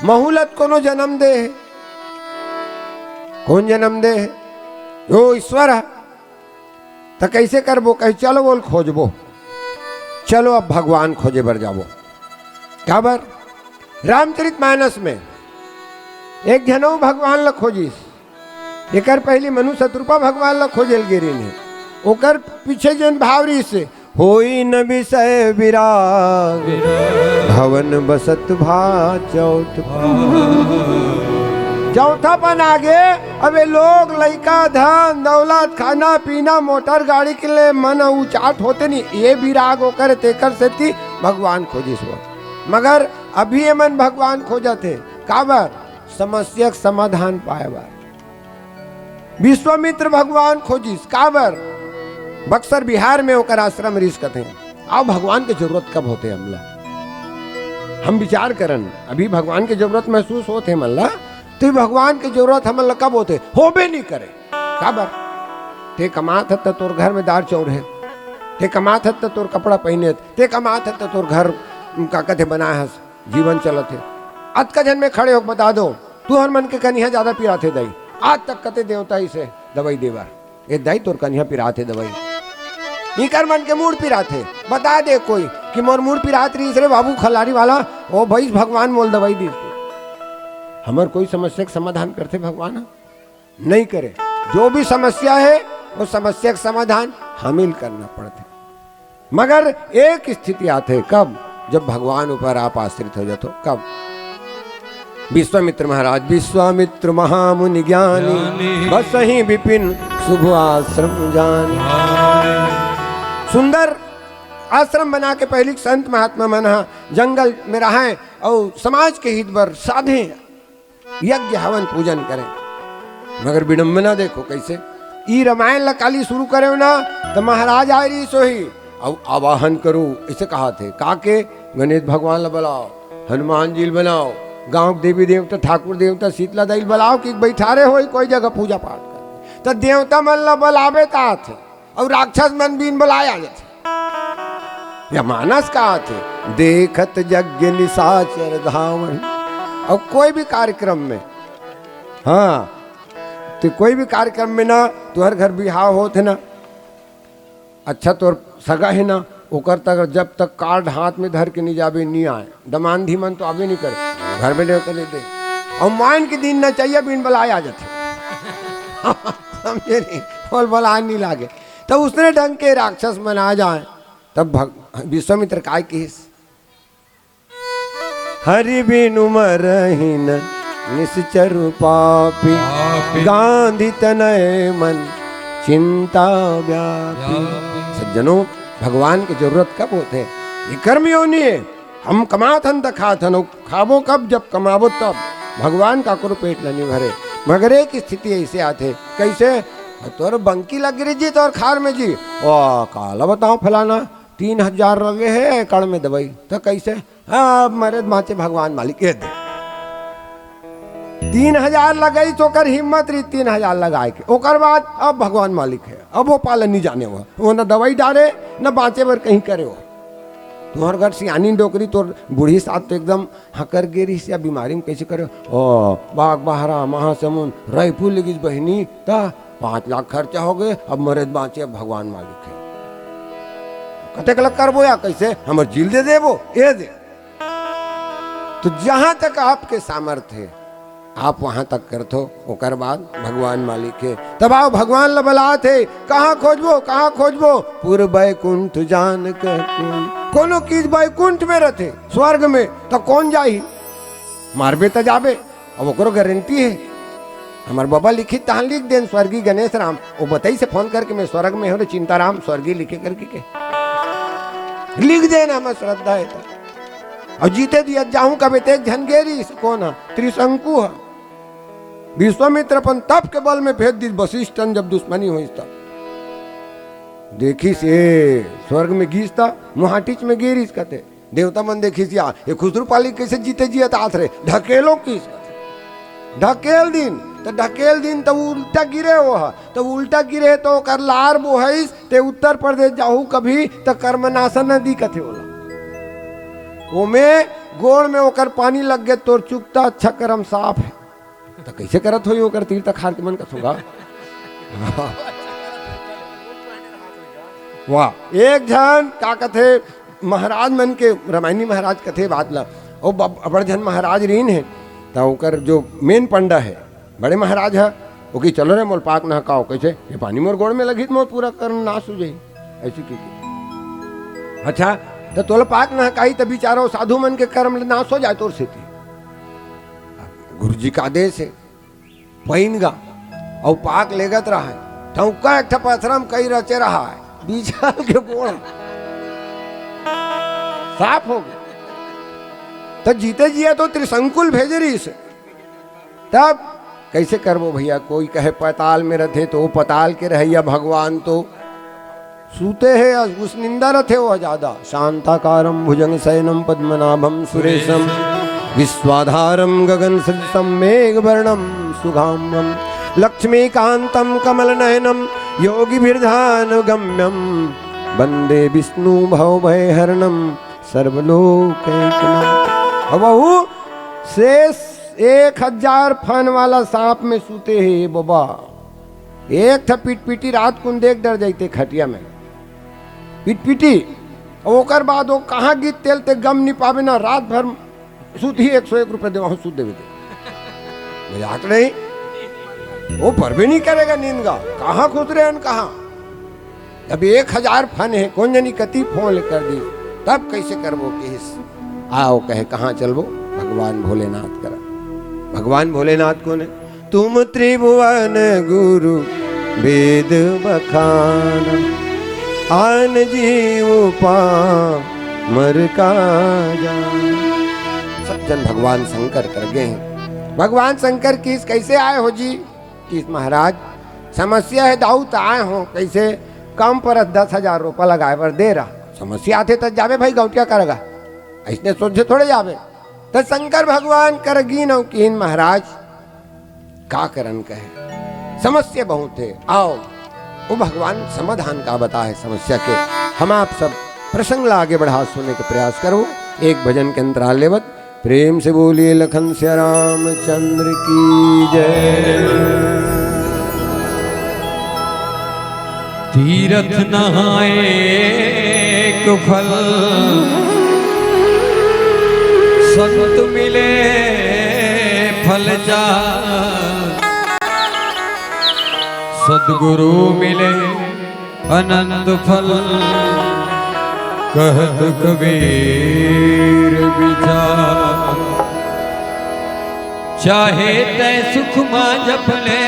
महूलत कोनो जन्म दे हे, कौन जन्म दे हे? वो ईश्वर हे। त कैसे करबो? कहे, चलो बोल खोजबो, चलो अब भगवान खोजे बर जाबो। काबर? रामचरित मानस में एक झन अउ भगवान ला खोजिस, एकर पहली मनु शतरूपा भगवान ला खोजे ल गे रिहिन हे, ओकर पीछे जेन भाव रिहिस हे, होई न विषय विराग, भवन बसत भा चौथ। चौथापन आगे, अबे लोग, लइका, धन, दौलत, खाना, पीना, मोटर, गाड़ी के लिए मन उचाट होते नहीं, ये विराग ओकर, तेकर सेती भगवान खोजिस हो। मगर अभी ये मन भगवान खोजत हे, काबर? समस्या के समाधान पाए बर। विश्वामित्र भगवान खोजिस, काबर? बक्सर बिहार में ओकर आश्रम रिहिस कथे। अब भगवान के जरूरत कब होथे हमला? हम विचार करन, अभी भगवान के जरूरत महसूस होथे हमन ला, तो ये भगवान के जरूरत हमन ला कब होथे? होबे नहीं करे। काबर? ते कमात हस त तोर घर में दार चाउर हे, ते कमात हस त तोर कपड़ा पहिने, ते कमात हस त तोर घर का कथे बनाए हस, जीवन चलत हे। अतका झन में खड़े होके बता दो, तुहर मन के कनिहा ज्यादा पिराथे दाई, आज तक कते देवता इसे दवाई दे बर, ए दाई तोर कनिहा पिराथे दवाई, इकर मन के मूड़ पिराथे, बता दे कोई कि मोर मूड़ पिरात रहिस रे बाबू खलारी वाला, ओ भैंस भगवान मोल दवाई दिस। हमर कोई समस्या के समाधान करथे भगवान? नहीं करे। जो भी समस्या हे, वो समस्या के समाधान हमिल करना पड़थे। मगर एक स्थिति आथे, कब? जब भगवान ऊपर आप आश्रित हो जाथो, कब? विश्वामित्र महाराज, विश्वामित्र महामुनि ज्ञानी, ज्ञानी। बसहि विपिन शुभ आश्रम जानी। जानी। सुंदर आश्रम बना के पहली संत महात्मा मन ह जंगल में रहय अउ समाज के हित बर साधे यज्ञ हवन पूजन करें। मगर विडंबना देखो कैसे, ई रामायण ला काली शुरू करे ना, तो महाराज आए रहिस होही, अउ आवाहन करो, ऐसे कहा थे, काके? गणेश भगवान ला बुलाओ, हनुमान जी ला बुलाओ, गांव के देवी देवता, ठाकुर देवता, शीतला दाई ला बुलाओ कि बैठारे होही कोई जगह पूजा पाठ कर। तो देवता मन ला बुलावे तात हे, अउ राक्षस मन बिन बुलाए आ जाथे। या मानस का आथे, देखत यज्ञ निशाचर धावन। अउ कोई भी कार्यक्रम में, हाँ, तो कोई भी कार्यक्रम में ना, तुहर घर बिहाव होत हे ना, अच्छा, तोर सगा हे ना, ओकर तक जब तक कार्ड हाथ में धर के नहीं जाबे, नहीं आए। दमांदी मन तो आबे नहीं करे, घर में नहीं करे दे। अउ मान के दिन ना चाहिए, बिन बुलाए आ जाथे। समझे नहीं? बोल बोला नहीं लागे। तब उसने ढंग के राक्षस मन आ जाए। तब भग-, विश्वामित्र काय किहिस? हरि बिनु मरहिन निश्चर पापी, पापी। गांधी तनय मन चिंता व्यापी। व्यापी। सज्जनों, भगवान के जरूरत कब होथे? ये कर्म योनि हे। हम कमाथन त खाथन, अउ खाबो कब? जब कमाबो तब। भगवान काकरो पेट ल नइ भरे। मगर एक स्थिति ऐसे आथे, कैसे? तोर बंकी लग गे जी, तोर खार में जी। ओ, काला बताओ फलाना, तीन हजार लगे हे एकड़ में दवाई, त कैसे? अब मरे बांचे भगवान मालिक, ये दे। तीन हजार लगाई त ओकर हिम्मत रही तीन हजार लगाए के। ओकर बाद अब भगवान मालिक हे, अब वो पालन नहीं जाने हो, वो न दवाई डारे, न बांचे बर कहीं करे हो। तुम्हर घर सियानी डोकरी, तोर बूढ़ी सास तो एकदम हकर गे रहिस या बीमारी में, कैसे करे? ओ, बाग बहरा, महासमुंद, रायपुर ले गिस बहिनी, त पाँच लाख खर्चा हो गए, अब मरे बांचे, अब भगवान मालिक हे। कतेक लग करबो या कैसे? हमर जी ल दे देबो, ये दे। तो जहां तक आपके सामर्थ्य हे, आप वहां तक करथो, ओकर बाद भगवान मालिक हे। तब आओ, भगवान ल बलात हे, कहां खोजबो, कहां खोजबो? पुर बैकुंठ जान कह कोई। कोनो चीज बैकुंठ में रथे, स्वर्ग में, त कोन जाही? मारबे त जाबे, अब ओकरो गारंटी हे। हमर बबा लिखित तहां लिख देन, स्वर्गीय गणेश राम, वो बताइस हे फोन करके, मैं स्वर्ग में हो रे चिंताराम, स्वर्गीय लिखे करके के। लिख देन, हमर श्रद्धा हे त। अउ जीते जियत जाहूं कबे, ते एक झन गे रिहिस, कोन ह? त्रिशंकु ह। विश्वामित्र अपन तप के बल में भेज दिस वशिष्ठन, जब दुश्मनी होइस तब। देखिस ए स्वर्ग में गिस त मुहाटिच में गे रिहिस कथे। देवता मन देखिस या, ये खुसरू पाली कैसे जीते जियत आत रे, ढकेलो किहिस कथे। ढकेल दिन, त ढकेल दिन त उल्टा गिरे वो ह, त उल्टा गिरे त ओकर लार बोहइस, ते उत्तर प्रदेश जाहू कभी त कर्मनाशा नदी कथे ओला। ओमे गोड़ में ओकर पानी लग गे, तोर चुकता अच्छा करम साफ हे। त कैसे करत होही ओकर तीर तखार के मन कथों गा। वाह, एक झन का कथे, महाराज मन के, रामायणी महाराज कथे बात ला, ओ बब-, अबड़ झन महाराज रहिन हे, त ओकर जो मेन पंडा हे, बड़े महाराज ह, ओ कि चलो रे मोल पाक नहकाओ, कैसे? ये पानी मोर गोड़ में लगही त मोर पूरा कर्म नाश हो जाही, ऐसे की, की। अच्छा, त तोला पाक नहकाही त बिचारा ओ साधु मन के कर्म नाश हो जाए तोर सेती। गुरु जी का आदेश हे, पइन गा, अउ पाक लेगत रहय, ठौका एक ठा पथरा म कई रचे रहय, बिछल के गोड़ साफ हो गे। त जीते जियत ओ त्रिशंकुल भेजे रिहिस, तब कैसे करबो भैया? कोई कहे पताल में रथे, त ओ पताल के रहइया भगवान तो सूते हे, उस निंदा रथे वो ज्यादा। शांताकारं भुजंग शयनं पद्मनाभं सुरेशं विश्वाधारं गगन सदृशं मेघवर्णं सुगाम्यं लक्ष्मीकान्तं कमलनयनं योगिभिर्ध्यानगम्यं वन्दे विष्णु भवभयहरणं सर्वलोकैकनाथ। अब वहू शेष एक हजार फन वाला सांप में सूते हे बबा। एक ठा पिटपिटी रात कुन देख डर जाइते खटिया में। पिटपिटी। अउ ओकर बाद वो कहाँ गिस तेला ते गम नी पाबे ना, रात भर सूतही एक सौ एक रुपये देवाहूँ सूत देबे ते। मजाक नहीं। वो परबे नी करेगा नींद गा। कहाँ खुसरे हन कहाँ? अब एक हजार फन हे, कोन जनी कती फोन कर दी, तब कैसे करबो किहिस? आओ कहे, कहाँ चलबो? भगवान भोलेनाथ करा। भगवान भोलेनाथ कोन हे? तुम त्रिभुवन गुरु वेद बखान, आन जीव पामर का जान। सब जन भगवान शंकर कर गे हे। भगवान शंकर किहिस, कैसे आए हो जी? किहिस महाराज, समस्या हे दाऊ, त आए हो। कैसे? कम परत दस हजार रोपा लगाए बर दे रहा। समस्या आथे त जाबे भाई गौंटिया करा गा, अइसने सोझे थोड़े जाबे। त शंकर भगवान करा गिन अउ किहिन महाराज, का करन कहे, समस्या बहुत हे, आओ। वो भगवान समाधान का बताए समस्या के। हम आप सब प्रसंग ला आगे बढ़ा सुने के प्रयास करो। एक भजन के अंतराल लेवत प्रेम से बोलिए लखन सिया रामचंद्र की जय। तीरथ नहाए एक फल, संत मिले फल चार। सतगुरु मिले अनंत फल, कहत कबीर विचार। चाहे तैं सुख मा जप ले,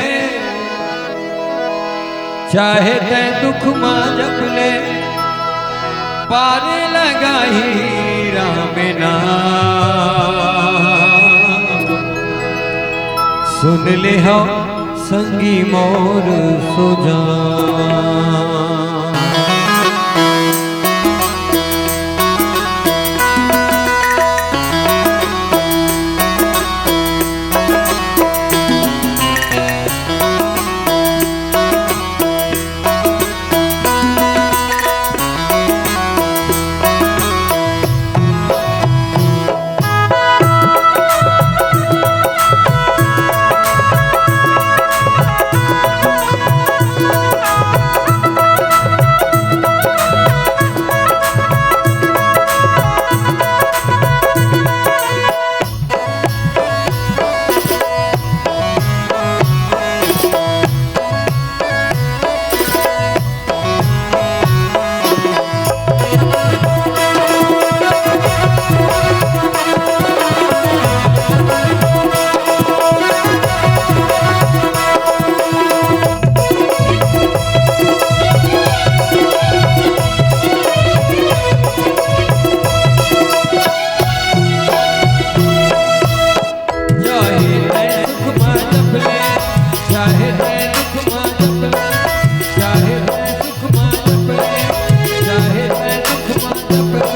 चाहे तैं दुख मा जप ले, पार लगाही राम नाम। सुन ले हो संगी मोर सुजान। चाहे तैं सुख मा जप ले, चाहे तैं दुख मा जप ले, चाहे तैं सुख मा जप ले, चाहे तैं दुख मा जप ले,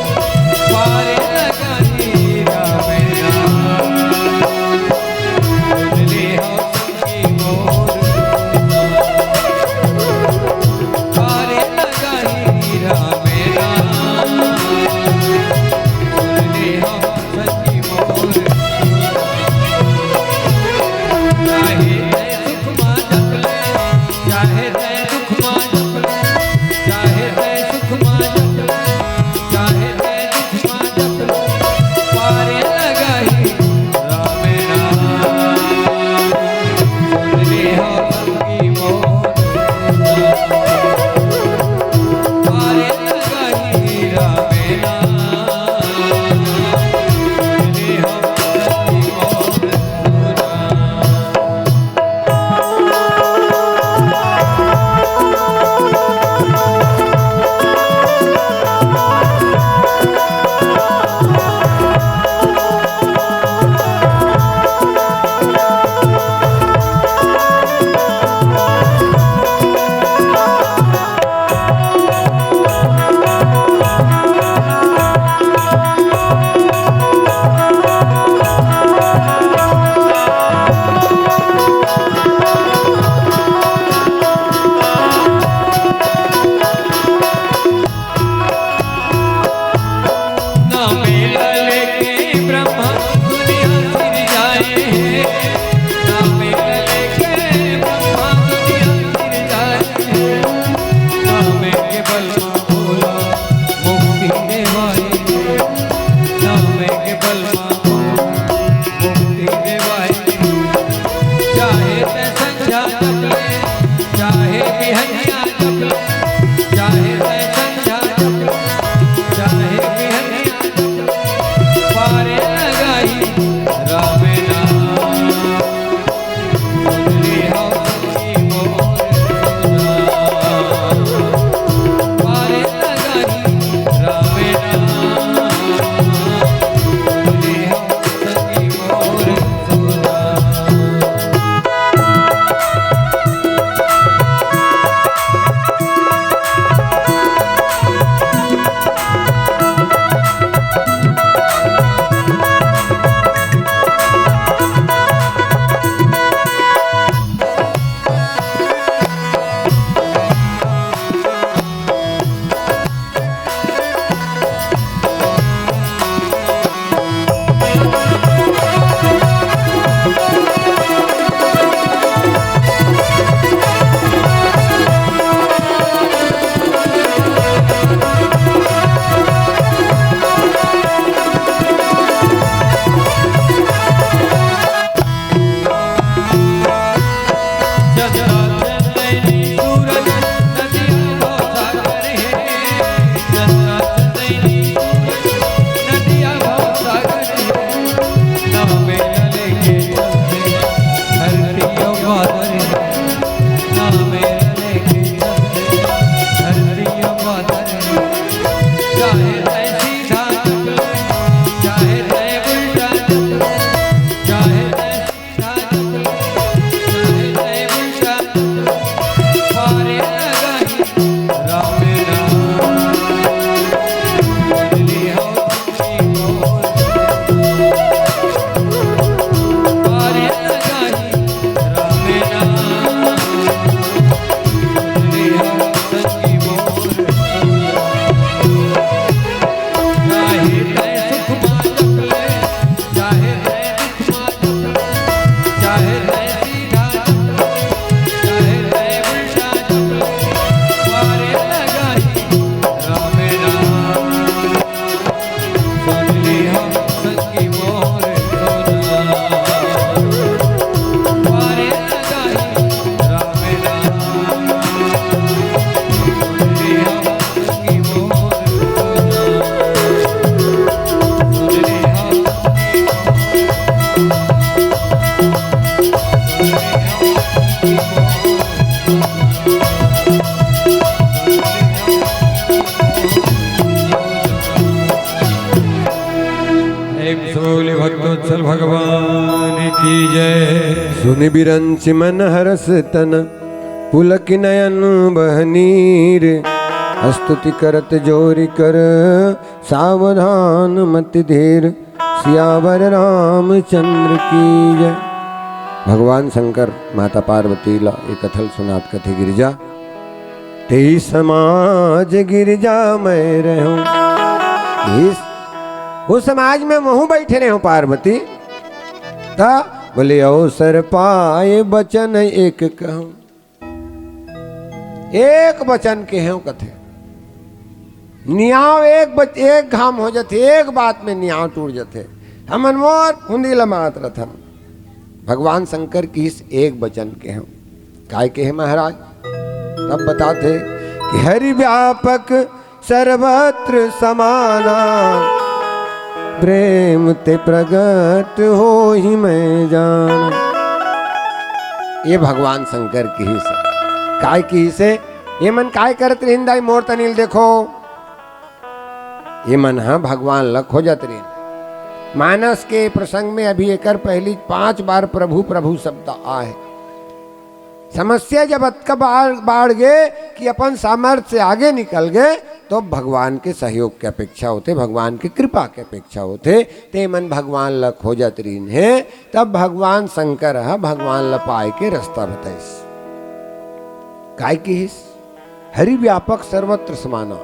पार लगाही राम नाम। सुन ले हो संगी मोर, पार लगाही राम नाम। सुन ले हो संगी मोर। चाहे तैं सुख मा जप ले, चाहे तैं दुख मा जप ले, चाहे तैं सुख मा जप ले, चाहे तैं दुख मा जप ले, पार लगाही राम नाम। सुन ले हो संगी मोर, पार लगाही राम नाम। नामे ल लेके ब्रह्मा दुनिया सिरजाए हे। नामे ल लेके ब्रह्मा दुनिया सिरजाए हे। नामे के बल मा भोला मुक्ति देवाए हे। नामे के बल मा भोला मुक्ति देवाए हे। चाहे तैं संझा जप ले, चाहे बिहनिया जप ले, चाहे तैं संझा जप ले, चाहे बिहनिया जप ले, पार लगाही राम नाम। सुन ले हो संगी मोर सुजान, पार लगाही राम नाम। सुन ले हो संगी मोर सुजान। भगवान की जय। सुनि बिरंचि मन हरष तन, पुलकि नयन बह नीर। स्तुति करत जोरि कर, सावधान मति धीर। सियावर रामचंद्र की जय। भगवान शंकर माता पार्वती ला एक कथा ल सुनात कथे गिरजा, "तेहि समाज गिरजा मैं रहूं।" इस, वो समाज में महूं बैठे रहूं पार्वती। त बोले, "अवसर पाए बचन एक कहूं।" एक बचन केहेंव कथे। नियाव एक बच-, एक घाम हो जथे, एक बात में नियाव टूट जथे। हमन मोर फुंदी ल मात रथन। भगवान शंकर किहिस एक बचन केहेंव। काय केहे महाराज? तब बताथे कि हरि व्यापक सर्वत्र समाना, प्रेम ते प्रगट होहि मैं जाना। ये भगवान शंकर किहिस हे। काय किहिस हे? ये मन काय करत रहिन दाई मोर तनी ल देखो। ये मन ह भगवान ल खोजत रहिन। मानस के प्रसंग में अभी एकर पहली पांच बार प्रभु प्रभु शब्द आए। समस्या जब अतका बाढ़, बाढ़ गे कि अपन सामर्थ्य से आगे निकल गे, तो भगवान के सहयोग के अपेक्षा होथे, भगवान के कृपा के अपेक्षा होथे। ते मन भगवान ल खोजत रहिन हे, तब भगवान शंकर ह भगवान ल पाए के रास्ता बताइस। काय किहिस? हरि व्यापक सर्वत्र समाना।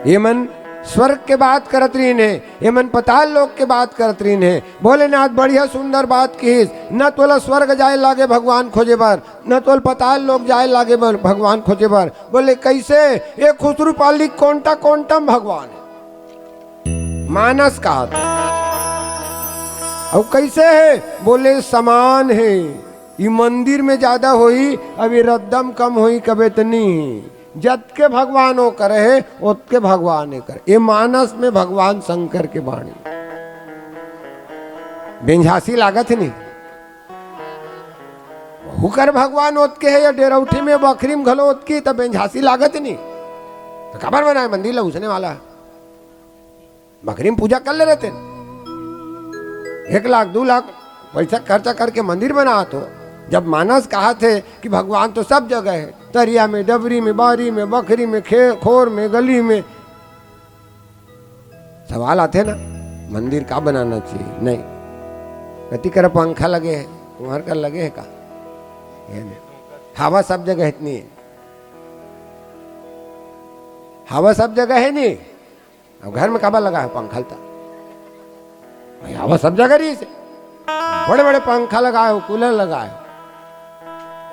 ये मन स्वर्ग के बात करत रहिन हे, ये मन पताल लोक के बात करत रहिन हे। भोलेनाथ बढ़िया सुंदर बात किहिस, न तोला स्वर्ग जाए लागे भगवान खोजे बर, न तोल पताल लोक जाए लागे बर भगवान खोजे बर। बोले, "कैसे?" ये खुसरू पाली कोंटा कोंटम भगवान हे। मानस कहाथे। अउ कैसे हे? बोले, "समान हे।" ई मंदिर में ज्यादा होही, अब ये रद्दम कम होही, कबे त नी। जतके भगवान ओकर हे, ओतके भगवान एकर। ये मानस में भगवान शंकर के बाणी। बेंझासी लागत हे नी? हुकर भगवान ओतके हे, या डेरौठी में बखरी में घलो ओतकी, त बेंझासी लागत हे नी? त काबर बनाए मंदिर ला उसने वाला? बखरी में पूजा कर ले रहते। एक लाख, दू लाख पैसा खर्चा करके मंदिर बनात हो। जब मानस कहाथे कि भगवान तो सब जगह हे, तरिया में, डबरी में, बारी में, बखरी में, खे-, खोर में, गली में, सवाल आथे ना, मंदिर का बनाना चाहिए? नहीं, कति करा पंखा लगे हे, तुम्हर कर लगे हे का? ये नहीं। हवा सब जगह इतनी हे, हवा सब जगह हे नी। अब घर में काबर लगा हे पंखा ल त? भाई, हवा सब जगह रहिस हे, बड़े बड़े पंखा लगाए हो, कूलर लगाए हो,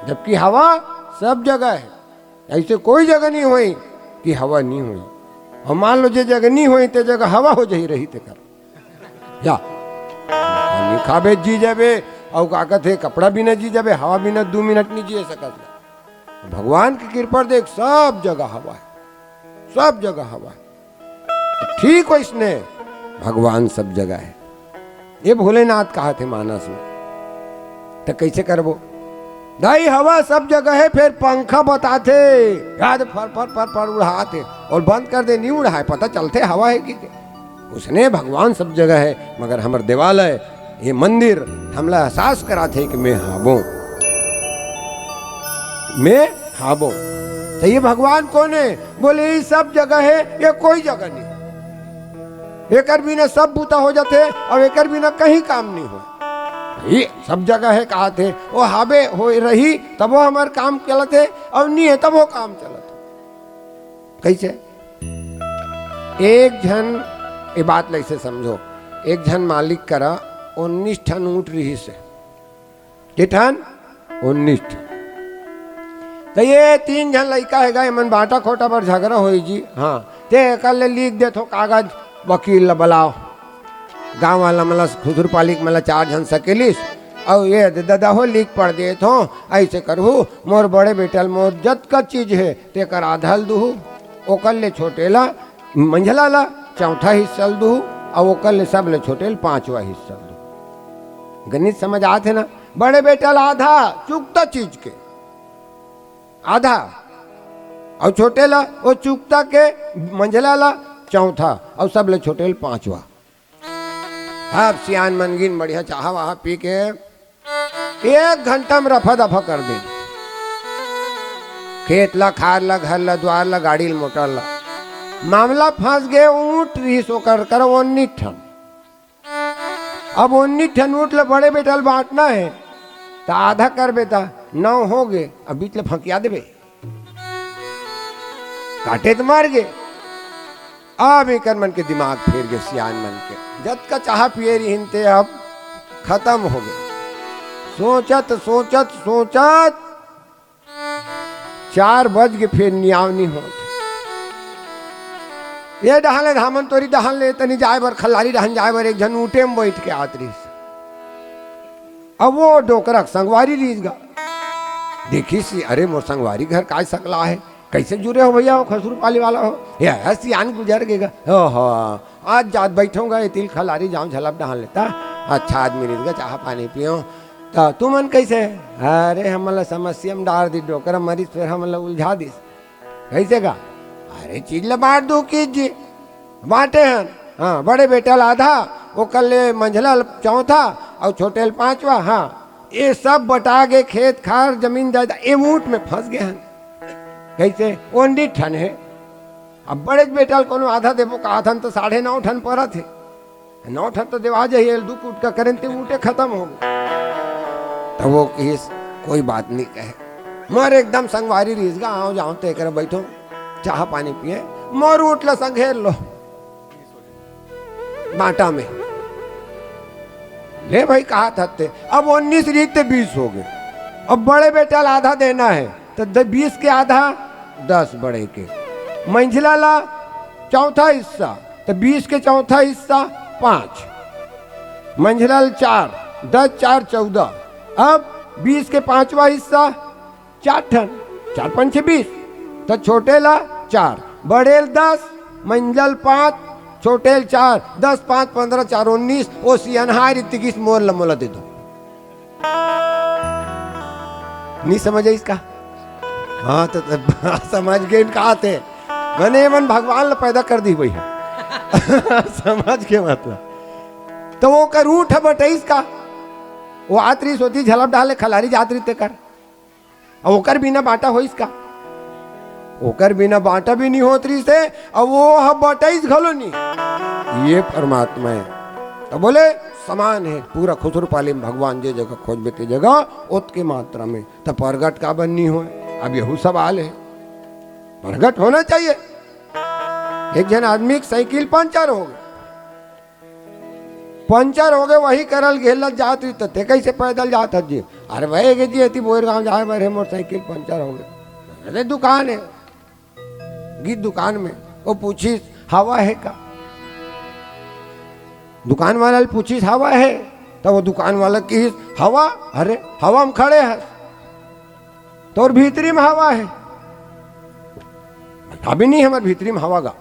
जबकि हवा सब जगह हे। ऐसे कोई जगह नहीं होही कि हवा नहीं होही। अउ मान लो, जे जगह नहीं होही, ते जगह हवा हो जाही, रही तेकर। या, पानी खाबे जी जाबे, अउ का कथे, कपड़ा बिना जी जाबे, हवा बिना दू मिनट नहीं जी सकत। भगवान की कृपा देख, सब जगह हवा हे, सब जगह हवा हे। ठीक वइसने भगवान सब जगह हे। ये भोलेनाथ कहाथे मानस में, त कइसे करबो? दाई, हवा सब जगह हे, फेर पंखा बताथे, याद फर फर फर फर उड़ाथे, अउ बंद कर दे, नी उड़ाए, पता चलथे हवा हे कि के। उसने भगवान सब जगह हे, मगर हमर देवालय, ये मंदिर हमला एहसास कराथे कि मैं हावों, मैं हावों। त ये भगवान कोन हे? बोले, ये सब जगह हे, ये कोई जगह नहीं। एकर बिना सब बूता हो जाथे, अउ एकर बिना कहीं काम नहीं हो। ये सब जगह हे कहाथे, वो हावे हो रही, तब वो हमर काम चलत हे, अउ नहीं हे, तब वो काम चलत हे। कइसे? एक झन, ये बात ल अइसे समझो, एक झन मालिक करा उन्नीस ठन ऊंट रिहिस हे। के ठन? उन्नीस ठन। त ये तीन झन लइका हे गा, एमन बांटा खोटा बर झगरा होई जी। हाँ, ते एकर ले लिख देथो कागज, वकील ल बलाओ, गांव वाला मन ल, खुसरू पाली के मन ल, चार झन सकेलिस, अउ ये दे ददा हो, लिख पढ़ देथो, अइसे करहू, मोर बड़े बेटा ल मोर जतका चीज हे, तेकर आधा ल दुहू, ओकर ले छोटे ला मंझला ला चौथा हिस्सा ल दुहू, अउ ओकर ले सब ले छोटे ल पांचवा हिस्सा ल दुहू। गणित समझ आथे ना? बड़े बेटा ला आधा चुकता चीज के, आधा, अउ छोटे ला, वो चुकता के, मंझला ला चौथा, अउ सब ले छोटे ल पांचवा। अब सियान मन गिन बढ़िया चाहा वाहा पी के एक घंटा में रफा दफा कर दे। खेत ला, खार ला, घर ला, द्वार ला, गाड़ी ला, मोटर ला। मामला फंस गए, ऊंट रिहिस ओकर कर ओन्नी ठन। अब ओन्नी ठन ऊंट ला बड़े बेटा ला बांटना है, त आधा कर बेटा, नौ हो गए, अब बीच ला फंकिया देबे। काटे त मर गे। अब एकर मन के दिमाग फेर गे, सियान मन के। जतका चाहा पिए रिहिन ते अब खतम हो गे। सोचत, सोचत, सोचत चार बज गे, फेर नियाव नी होत। ये डहान ले धामन तोरी डहान ले तनी जाए बर, खल्लारी डहान जाए बर एक झन ऊंटे में बैठ के आत रिहिस। अब वो डोकरा के संगवारी रिहिस गा। देखिस, अरे मोर संगवारी घर काय सकला है, कैसे जुरे हो भैया, हो खसरू पाली वाला हो, ये है सियान गुजर गे गा। ओहो, आज जात बैठों गा, ये तिल खलारी जाम झलप डहान लेता, अच्छा आदमी रिहिस गा, चाहा पानी पियो। त तुमन कैसे? अरे हमन ला समस्या में डार दिस डोकरा, मरिस फेर हमन ला उलझा दिस। कैसे का? अरे चीज ला बांट दो कीजिए। बांटे हन। हाँ, बड़े बेटा ला आधा, ओकर ले मंझला ला चौथा अउ छोटे ला पांचवा। हाँ, ये सब बटा के खेत खार जमीन जायदाद ये ऊंट में फंस गए हन। कैसे? ओन्नी ठन है। अब बड़े बेटा ला कोनो आधा देबो कहा थन तो साढ़े नौ ठन परत है। नौ ठन तो देवा जाही, एल दू कुटका करेन ते ऊंटे खतम हो गे। तब वो किहिस, कोई बात नहीं कहे, मोर एकदम संगवारी रिहिस गा, आओ जाओ ते करे बैठो, चाहा पानी पिए, मोर ऊंट ला संघेर लो बांटा में। ले भाई, कहा था ते, अब उन्नीस रिहिस ते बीस हो गए। अब बड़े बेटा ला आधा देना है, तो द-, बीस के आधा दस बड़े के, मंझला ला चौथा हिस्सा, तो बीस के चौथा हिस्सा पाँच, मंझला ला चार, दस चार चौदह। अब बीस के पांचवा हिस्सा चार ठन, चार पंचे बीस, तो छोटे ला चार, बड़े ला दस, मंझला ला पाँच, छोटे ला चार, दस पाँच पन्द्रह, चार उन्नीस, वो सियनहार इतनी किस मोर ला मोला दे दो। नहीं समझ आई इसका? हाँ, तो, तो समझ गए इनका आते। मने मन भगवान ला पैदा कर दी भैया। समझ के मतलब। तो वो कर ऊंट है बटईस का। वो आत रिहिस ओती झलप डाले खलारी जात रिहिस ते कर। अब ओकर बिना बांटा होइस का? ओकर बिना बांटा भी नहीं होत रिहिस हे, अब वो ह बटईस घलो नहीं। ये परमात्मा है। तो बोले, समान है, पूरा खुसरू पाली में भगवान जे जगह खोजबे ते जगह, ओतके मात्रा में। तो प्रगट काबर नहीं होए? अब यहू सवाल है। प्रगट होना चाहिए। एक झन आदमी के साइकिल पंचर हो गए, पंचर हो गए, वही करल घेलत जात रही, त ते कैसे पैदल जात हस जी? अरे भाई, के जी, एती बोर गांव जाए बर हे, मोटरसाइकिल पंचर हो गए। अरे दुकान है, गीत दुकान में, वो पूछिस, "हवा है का?" दुकान वाला ले पूछिस, "हवा है?" तब वो दुकान वाला किहिस, "हवा? अरे, हवा में खड़े हस, तोर भीतरी में हवा है।" "अभी नहीं, हमर भीतरी में हवा गा।"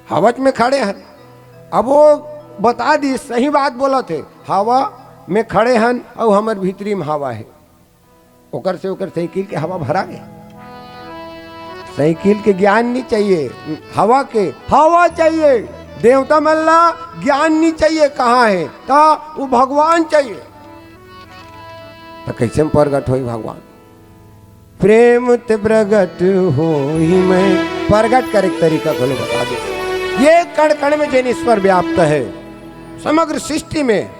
हवच में खड़े हन। अब वो बता दी, सही बात बोलत हे, हवा में खड़े हन अउ हमर भीतरी में हवा हे। ओकर से ओकर साइकिल के हवा भरा गे। साइकिल के ज्ञान नहीं चाहिए, हवा के, हवा चाहिए। देवता मन ला ज्ञान नहीं चाहिए कहाँ है, त वो भगवान चाहिए। त कैसे में प्रगट होई भगवान? प्रेम ते प्रगट होई मैं, प्रगट करे के तरीका घलो बता दे। ये कण कण में जेन ईश्वर व्याप्त है, समग्र सृष्टि में,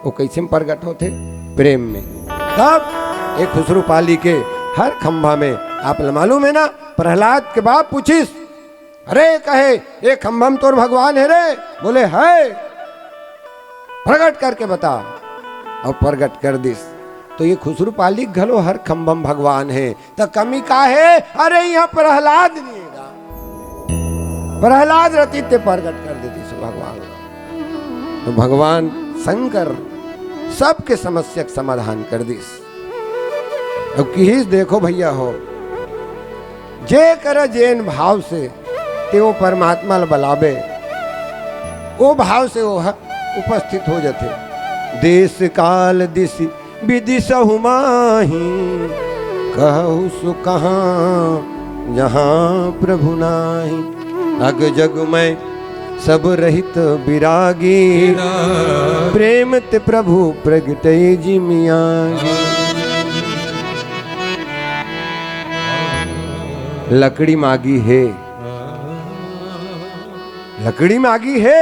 वो कैसे में प्रगट होथे? प्रेम में। तब एक खुसरू पाली के हर खंभा में, आप ल मालूम है ना, प्रहलाद के बाप पूछिस, "अरे," कहे, "ये खंभा में तोर भगवान है रे?" बोले, "है।" "प्रगट करके बता।" अउ प्रगट कर दिस। तो ये खुसरू पाली घलो हर खंभा में भगवान है, त कमी का है? अरे, यहाँ प्रहलाद नहीं है गा। प्रहलाद रतित ते प्रगट कर देतिस भगवान। तो भगवान शंकर सबके समस्या के समाधान कर दिस। अब किहिस, देखो भैया हो, जे करा जेन भाव से ते वो परमात्मा ल बलाबे, वो भाव से वो ह-, उपस्थित हो जाथे। देश काल दिश विदिशहु माही, कहहु सो कहाँ जहाँ प्रभु नाही। अग जग मैं सब रहित बिरागी, प्रेम ते प्रभु प्रगटै जिम आगी। लकड़ी म आगी हे, लकड़ी म आगी हे,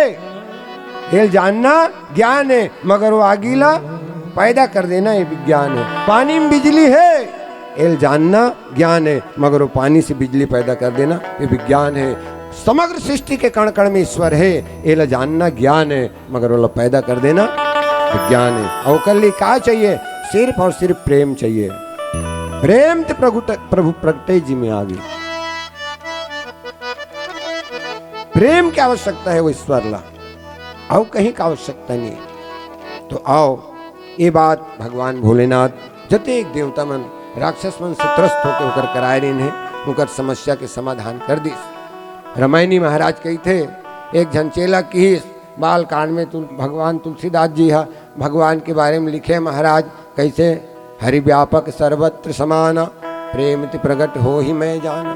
एला जानना ज्ञान हे, मगर वो आगी ला पैदा कर देना, ये विज्ञान हे। पानी म बिजली हे, एला जानना ज्ञान हे, मगर वो पानी से बिजली पैदा कर देना, ये विज्ञान हे। समग्र सृष्टि के कण कण में ईश्वर हे, एला जानना ज्ञान हे, मगर ओला पैदा कर देना विज्ञान हे। अउ ओकर लिए का चाहिए? सिर्फ और सिर्फ प्रेम चाहिए। प्रेम ते प्रभु, प्रभु प्रगटै जिम आगी। प्रेम के आवश्यकता हे वो ईश्वर ला, अउ कहीं का आवश्यकता नहीं। तो आओ, ये बात भगवान भोलेनाथ जतेक देवता मन राक्षस मन से त्रस्त होके ओकर कराए रहिन हे, ओकर समस्या के समाधान कर दिस। रमायणी महाराज कहिथे, एक झन चेला किहिस, बाल कांड में तुल-, भगवान तुलसीदास जी हा भगवान के बारे में लिखे महाराज, कैसे हरि व्यापक सर्वत्र समाना, प्रेम ते प्रगट होहि मैं जाना।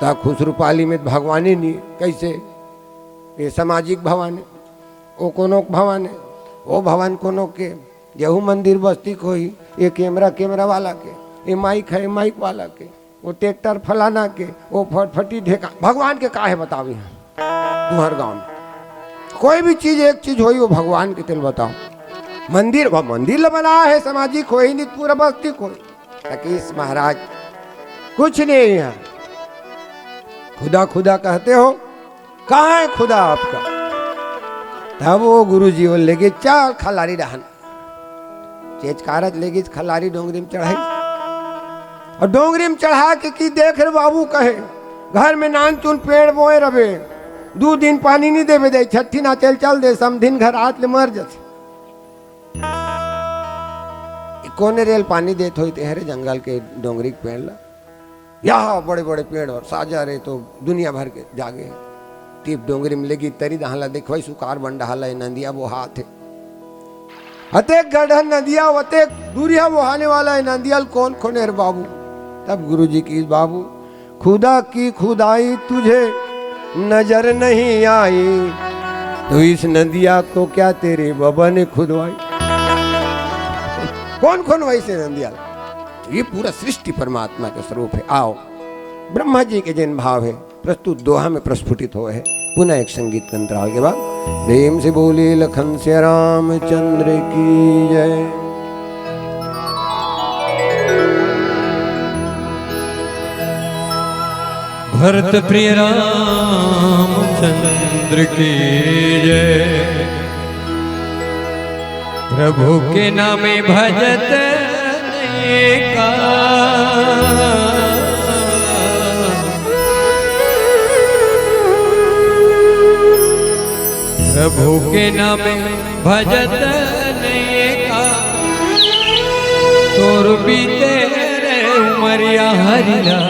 ता खुसरूपाली में भगवाने नहीं, कैसे? ये सामाजिक भवन हे, वो कोनो के भवन हे, वो भवन कोनो के, यहू मंदिर बस्ती के होही, ये कैमरा कैमरा वाला के, ये माइक हे माइक वाला के, वो ट्रैक्टर फलाना के, वो फटफटी ढेका, भगवान के का हे बताओ इहाँ तुँहर गाँव में? कोई भी चीज, एक चीज होही, वो भगवान के तेला बताओ। मंदिर, वो मंदिर ला बनाया हे, सामाजिक होही नहीं, पूरा बस्ती के होही। त किहिस महाराज, कुछ नहीं है, खुदा खुदा कहते हो, कहाँ है खुदा आपका? तब वो गुरुजी वो लेगे चल खल्लारी डहन, चेचकारत लेगिस खल्लारी डोंगरी में चढ़ाई। अउ डोंगरी में चढ़ा के किहिस, देख रे बाबू, कहे घर में नानचुन पेड़ बोए रबे, दू दिन पानी नहीं देबे दे, छट्ठी ना तेल चल दे, समधिन घर आत ले मर जथे। कोने रेल पानी देत होही ते हरे जंगल के डोंगरी के पेड़ ला। यहाँ बड़े बड़े पेड़ और साजा रे तो दुनिया भर के जागे। टीप डोंगरी में लेगिस तरी डहन ला देखवाइस, सुकार बन डहन ला ये नंदिया बोहात हे। अतेक गढ़न नदिया, अतेक दूरिहा बोहाने वाला ये नंदिया ल कोन खोने रे बाबू? तब गुरुजी किहिस, बाबू, खुदा की खुदाई तुझे नजर नहीं आई, तो इस नदिया को क्या तेरे बाबा ने खुदवाई? कोन खोनवाइस ये नंदिया ल? ये पूरा सृष्टि परमात्मा के स्वरूप हे। आओ, ब्रह्मा जी के जेन भाव हे, प्रस्तुत दोहा में प्रस्फुटित होए हे। पुनः एक संगीत के अंतराल के बाद प्रेम से बोलिए लखन सिया रामचंद्र की जय। भरत प्रिय रामचंद्र की जय। प्रभु के नामे भजत नहीं का, प्रभु के नामे भजत नहीं का, तोर बीते रे उमरिया हरि ला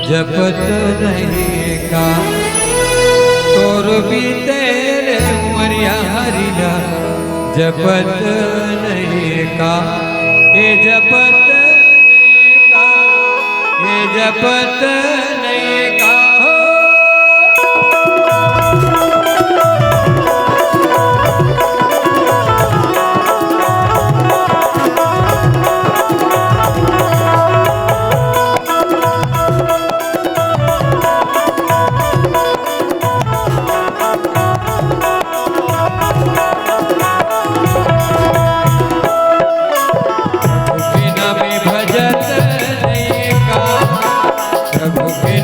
जपत नहीं का, तोर बीते रे उमरिया हरि ला जपत नहीं का, ए जपत नहीं का, ए जपत नहीं का हो। बिना में भजत नहीं का, प्रभु के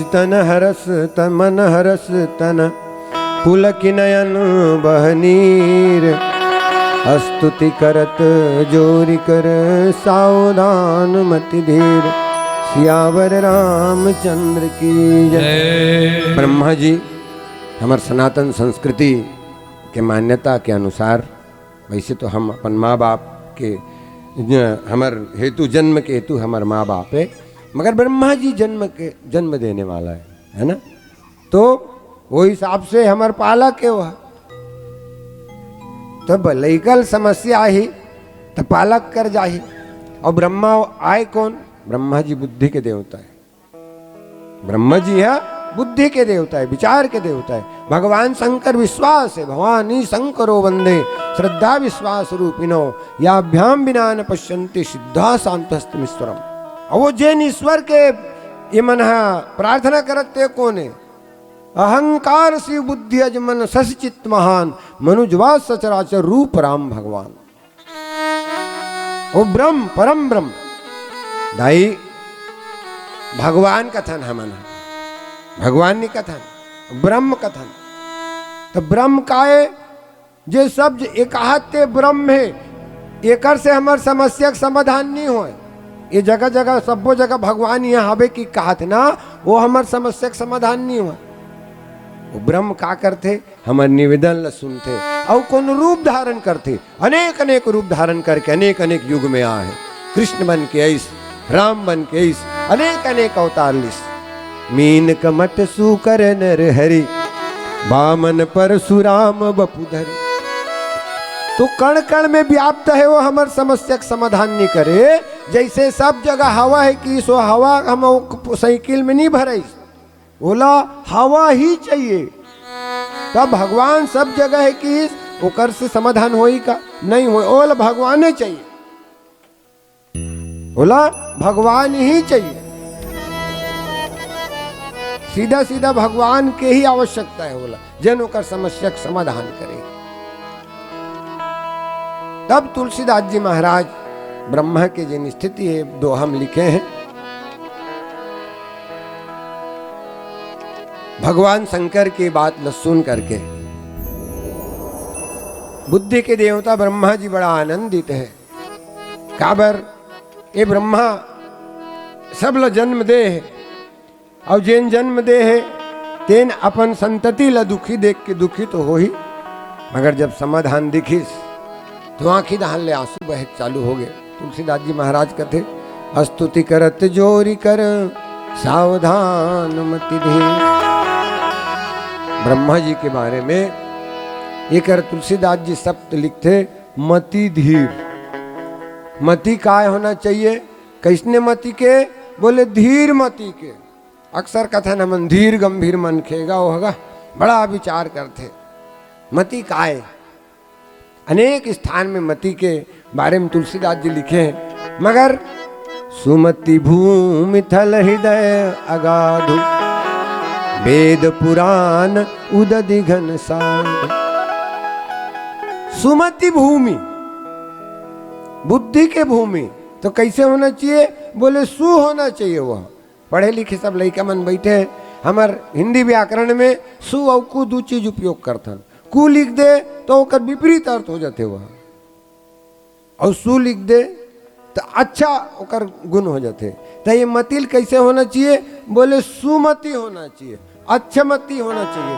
तन हरस तन मन हरस तन पुलक नयन बह नीर। स्तुति करत जोरि कर सावधान मति धीर। सियावर रामचंद्र की जय। जय। ब्रह्मा जी, हमर सनातन संस्कृति के मान्यता के अनुसार, वैसे तो हम अपन माँ बाप के ज-, हमर हेतु, जन्म के हेतु हमर माँ बाप है, मगर ब्रह्मा जी जन्म के, जन्म देने वाला है, है ना? तो वो हिसाब से हमर पालक है वह। तो ब-, लइका ल समस्या आही, तो पालक कर जाही। और ब्रह्मा आए कौन? ब्रह्मा जी बुद्धि के देवता है। ब्रह्मा जी है बुद्धि के देवता है, विचार के देवता है। भगवान शंकर विश्वास है, भवानी शंकरो वंदे श्रद्धा विश्वास रूपिणो, याभ्याम विना न पश्यंती सिद्धा शांतस्तमीश्वरम। और वो जैन ईश्वर के ये मन है प्रार्थना करत ते कौन है? अहंकार शिव बुद्धि अज मन शश चित्त महान, मनुज वा सचराचर रूप राम भगवान। ओ ब्रह्म, परम ब्रह्म। दाई, भगवान कथन हमन ह। भगवान नी कथन, ब्रह्म कथन। तो ब्रह्म काय? जे शब्द एकाहत ते ब्रह्म हे, एकर से हमर समस्या के समाधान नी होय। ये जगह जगह, सब्बो जगह भगवान यहाँ हवे कि कहत ना, वो हमर समस्या के समाधान नी होय। वो ब्रह्म का करथे? हमर निवेदन ल सुनथे अउ कोनो रूप धारण करथे। अनेक अनेक रूप धारण करके अनेक अनेक युग में आए हे। कृष्ण बन के आइस, राम बन के आइस, अनेक अनेक अवतार लिस। मीन कमट सूकर नर हरि, बामन परशुराम बपुधर। तो कण कण में व्याप्त हे, वो हमर समस्या के समाधान नहीं करे। जैसे सब जगह हवा हे कि सो हवा हम साइकिल में नहीं भराइस, ओला हवा ही चाहिए। तब भगवान सब जगह हे कि ओकर से समाधान होई का? नहीं होई। ओला भगवाने चाहिए, ओला भगवान ही चाहिए। सीधा सीधा भगवान के ही आवश्यकता हे ओला, जेन ओकर समस्या के समाधान करे। तब तुलसीदास जी महाराज ब्रह्मा के जेन स्थिति हे, दोहा म लिखे हे, भगवान शंकर के बात ल सुन करके बुद्धि के देवता ब्रह्मा जी बड़ा आनंदित हे। काबर, ए ब्रह्मा सब ल जन्म दे हे, अउ जेन जन्म दे हे, तेन अपन संतति ल दुखी देख के दुखी तो होही, मगर जब समाधान दिखिस, तो आंखी डहन ले आंसू बहे चालू हो गए। तुलसीदास जी महाराज कथे, "स्तुति करत जोरि कर सावधान मति धीर।" ब्रह्मा जी के बारे में एकर तुलसीदास जी शब्द लिखथे, "मति धीर।" मति काय होना चाहिए? कैसने मति के? बोले, धीर मति के। अक्सर कथन हमन, "धीर गंभीर मनखे गा, ओह गा बड़ा विचार करथे।" मति काय? अनेक स्थान में मति के बारे में तुलसीदास जी लिखे हे, मगर सुमति भूमि थल हृदय अगाधु, वेद पुराण उदधि घन साधु। सुमति भूमि, बुद्धि के भूमि, तो कैसे होना चाहिए? बोले, सु होना चाहिए। वह पढ़े लिखे सब लइका मन बैठे हे, हमर हिंदी व्याकरण में सु अउ कु दू चीज उपयोग करथन। कु लिख दे तो ओकर विपरीत अर्थ हो जाथे वह, अउ सु लिख दे तो अच्छा ओकर गुण हो जाथे। तो ये मति ल कैसे होना चाहिए? बोले, सुमति होना चाहिए, अच्छा मति होना चाहिए।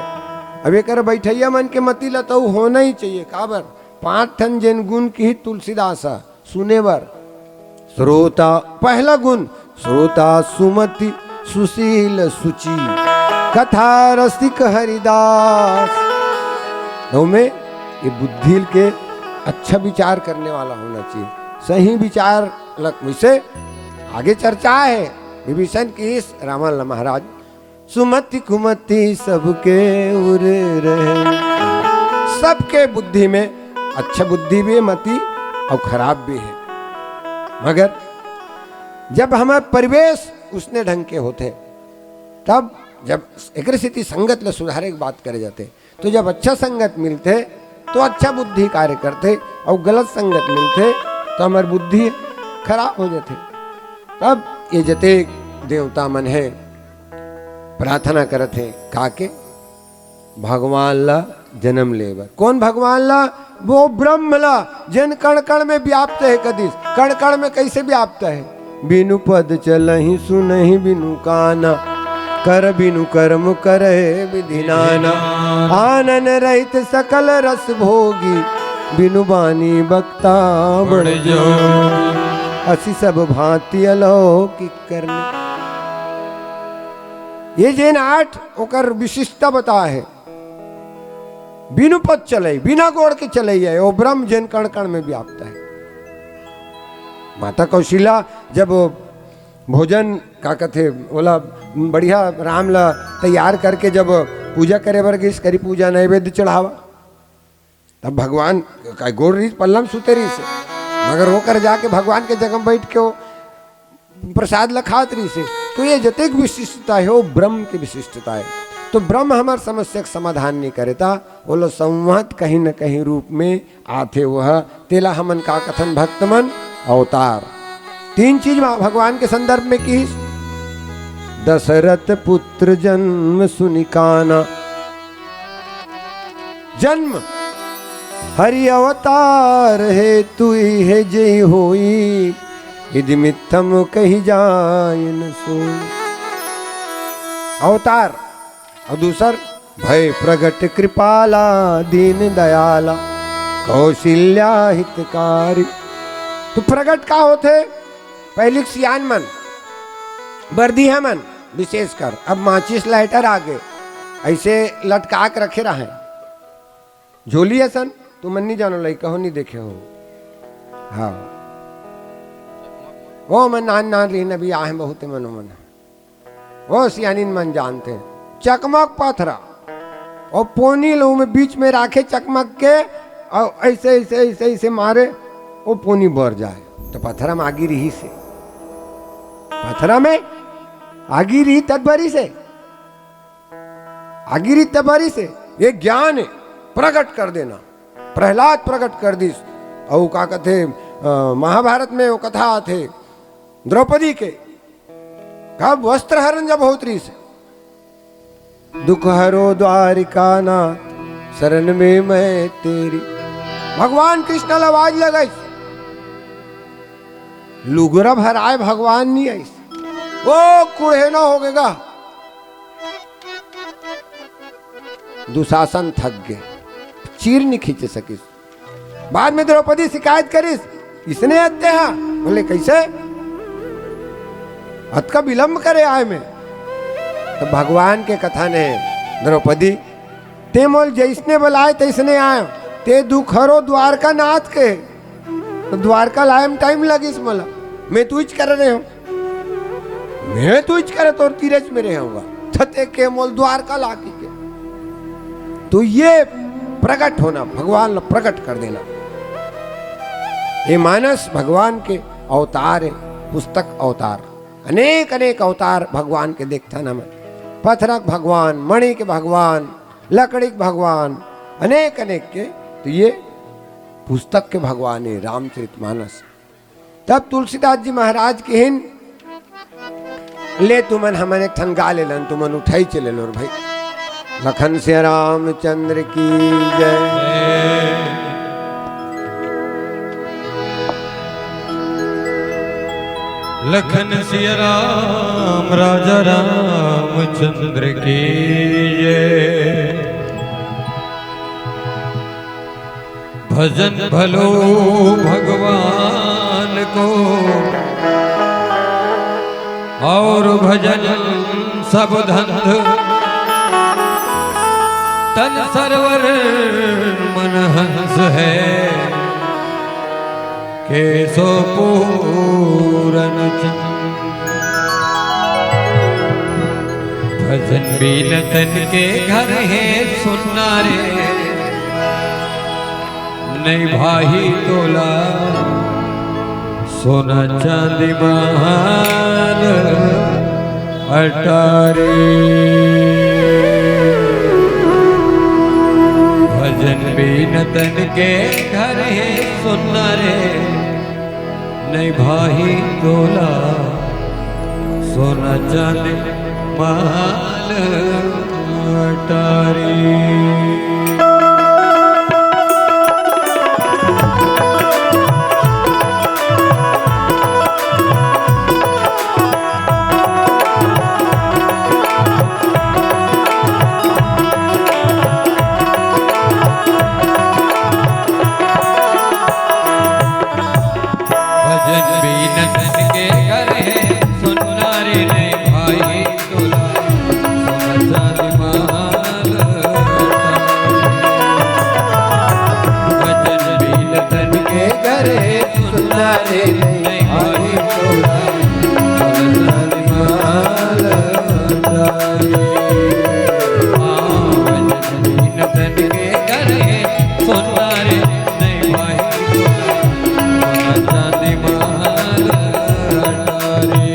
अब एकर बैठैया मन के मति ल तो होना ही चाहिए। काबर? पांच ठन जेन गुण किहिस तुलसीदास ह, सुने बर। श्रोता, पहला गुण, श्रोता सुमति सुशील सुचि, कथा रसिक हरिदास। ओमे ये बुद्धि के अच्छा विचार करने वाला होना चाहिए, सही विचार लग-, वैसे आगे चर्चा हे विभीषण की, इस रावण ल महाराज सुमति कुमति सबके उर रहे। सबके बुद्धि में अच्छा बुद्धि भी हे, मति अउ खराब भी हे। मगर जब हमर परिवेश उसने ढंग के होथे, तब जब एकरे सेती संगत ल सुधारे के बात करे जाथे, तो जब अच्छा संगत मिलथे, तो अच्छा बुद्धि कार्य करथे, अउ गलत संगत मिलथे, तो हमर बुद्धि खराब हो जाथे। तब ये जतेक देवता मन हे, प्रार्थना करत हे, काके? भगवान ला जन्म ले बर। कोन भगवान ला? वो ब्रह्म ला, जेन कण कण में व्याप्त हे। कदिस कण कण में कइसे व्याप्त हे? बिनु पद चलहि सुनहि बिनु काना, कर बिनु कर्म करहे विधि नाना। आनन रहित सकल रस भोगी, बिनु बानी बक्ता बड़ जोगी। असी सब भांति अलौकिक करनी। ये जेन आठ ओकर विशिष्टता बता हे। बिनु पद चलई, बिना गोड़ के चलई हे, वो ब्रह्म जेन कण कण में व्याप्त हे। माता कौशिला जब भोजन का कथे, ओला बढ़िया राम ला तैयार करके जब पूजा करे बर गिस, करी पूजा नैवेद्य चढ़ावा, तब भगवान का गोड़ रहिस, पल्ला म सुते रहिस, मगर ओकर जाके भगवान के जगह म बैठ के वो प्रसाद ल खात रहिस। तो ये जतेक विशिष्टता हे, वो ब्रह्म के विशिष्टता हे। तो ब्रह्म हमर समस्या के समाधान नहीं करे, ता ओला संवत कहीं न कहीं रूप में आथे, वह तेला हमन का कथन भक्त मन? अवतार। तीन चीज मा भगवान के संदर्भ में किहिस। दशरथ पुत्र जन्म सुनि काना। जन्म हरि अवतार हे, तुहि हे जेहि होई, इदि मिथ्या मुँह कहि जाय न सोई। अवतार। अउ दूसर, भय प्रगट कृपाला दीन दयाला कौशिल्या हितकारी। तो प्रगट का होथे? पहिली सियान मन, बरदिहा मन विशेषकर, अब माचिस लाइटर आगे, अइसे लटका के रखे रहय झोली असन, तुमन नहीं जानो, लइका हो नहीं देखे हो। हाँ, ओ मन नान नान रहिन, अभी आहे बहुते मनो मन। ओ सियानिन मन जानथे, चकमक पथरा, ओ पोनी ल ओमे बीच में राखे चकमक के, अउ अइसे, अइसे, अइसे, अइसे मारे, ओ पोनी बर जाय, तो पथरा में आगी रहिसे, पथरा में आगी रहिस तब बरिसे, आगी रहिस तब बरिसे। ये ज्ञान हे, प्रगट कर देना। प्रहलाद प्रगट कर दिस। अउ का कथे, अ, महाभारत में वो कथा आथे द्रौपदी के, कब वस्त्र हरण जब होत रहिस, दुख हरो द्वारिका नाथ, शरण में मैं तेरी। भगवान कृष्ण ल आवाज लगाइस, लुगरा भराय भगवान नहीं आइस, वो कुड़ेहना हो गेगा। दुशासन थक गे, चीर नहीं खींच सकिस। बाद में द्रौपदी शिकायत करिस, इसने अत्ते हा? बोले, कैसे? अतका विलंब करे आय में। तो भगवान के कथा ने, द्रौपदी, ते मोल जैसने बलाय तैसने आय, ते दुख हरो द्वारका नाथ के, तो द्वारका लाय में टाइम लगिस मोला, मैं तुझ कर रहे हो। मैं तो इच करे तोर तीरज में रहे होगा, छते के मोल द्वारका लाके के। तो ये प्रगट होना, भगवान ला प्रगट कर देना। ये मानस भगवान के अवतार हे, पुस्तक अवतार, अनेक अनेक अवतार भगवान के देखथन हमन। पथरा के भगवान, मणि के भगवान, लकड़ी के भगवान, अनेक अनेक के। तो ये पुस्तक के भगवान हे रामचरितमानस। तब तुलसीदास जी महाराज किहिन, ले तुमन हमन एक ठन गा लेलन, तुमन उठाई चले लो रे भाई। लखन सिया रामचंद्र की जय। लखन सिया राम राजा रामचंद्र की जय। भजन भलो भगवान को और भजन सब धंध, तन सरवर मन हंस है। केसो पूरन चंद। भजन बीन तन के घर हे सुन्ना रे, नहीं भाई तोला सोना चांदी महान अटारी। भजन बीन तन के घर हे सुन्ना रे, नहीं भाई तोला सोना चांदी। माल अटारी। भजन बिन तन के घर हे, सुनना रे नहीं भाई तोला, सुन चांदी महल। भजन बिन तन के घर हे, सुनना रे नहीं भाई तोला, सुन चांदी महल। भजन बिन तन के घर हे, सुनना रे नहीं भाई तोला, चांदी महल अटारी।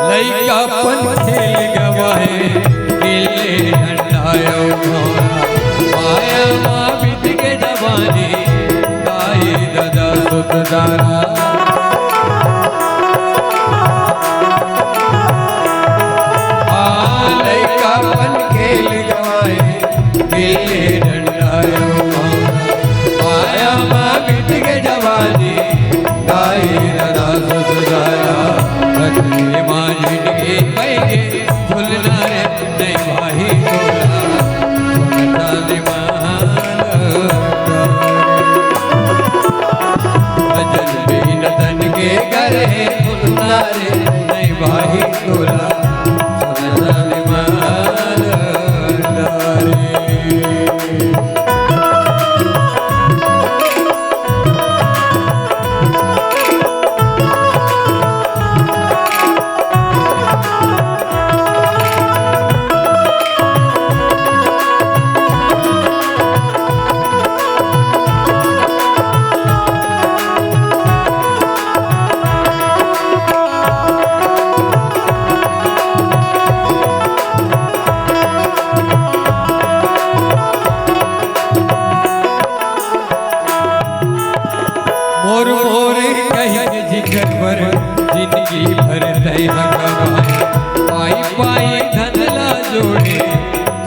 लइकापन खेल गवाए, गिल्ली डंडा अउ भौंरा, माया मा बीत गे जवानी, दाई ददा सुत दारा। आ, लइकापन खेल गवाए, गिल्ली डंडा अउ भौंरा, माया मा बीत गे जवानी, दाई ददा सुत दारा। रचने मा जिनगी पइगे, झुलना रे नहीं भाई तोला, सुन चांदी महल। भजन बिन तन के घर हे, झुलना रे नहीं भाई तोला, सुन चांदी महल अटारी। मोर मोर कहि के जिकर बर, जिनगी भर तैं ह गवाए। पाई पाई धन ला जोड़े,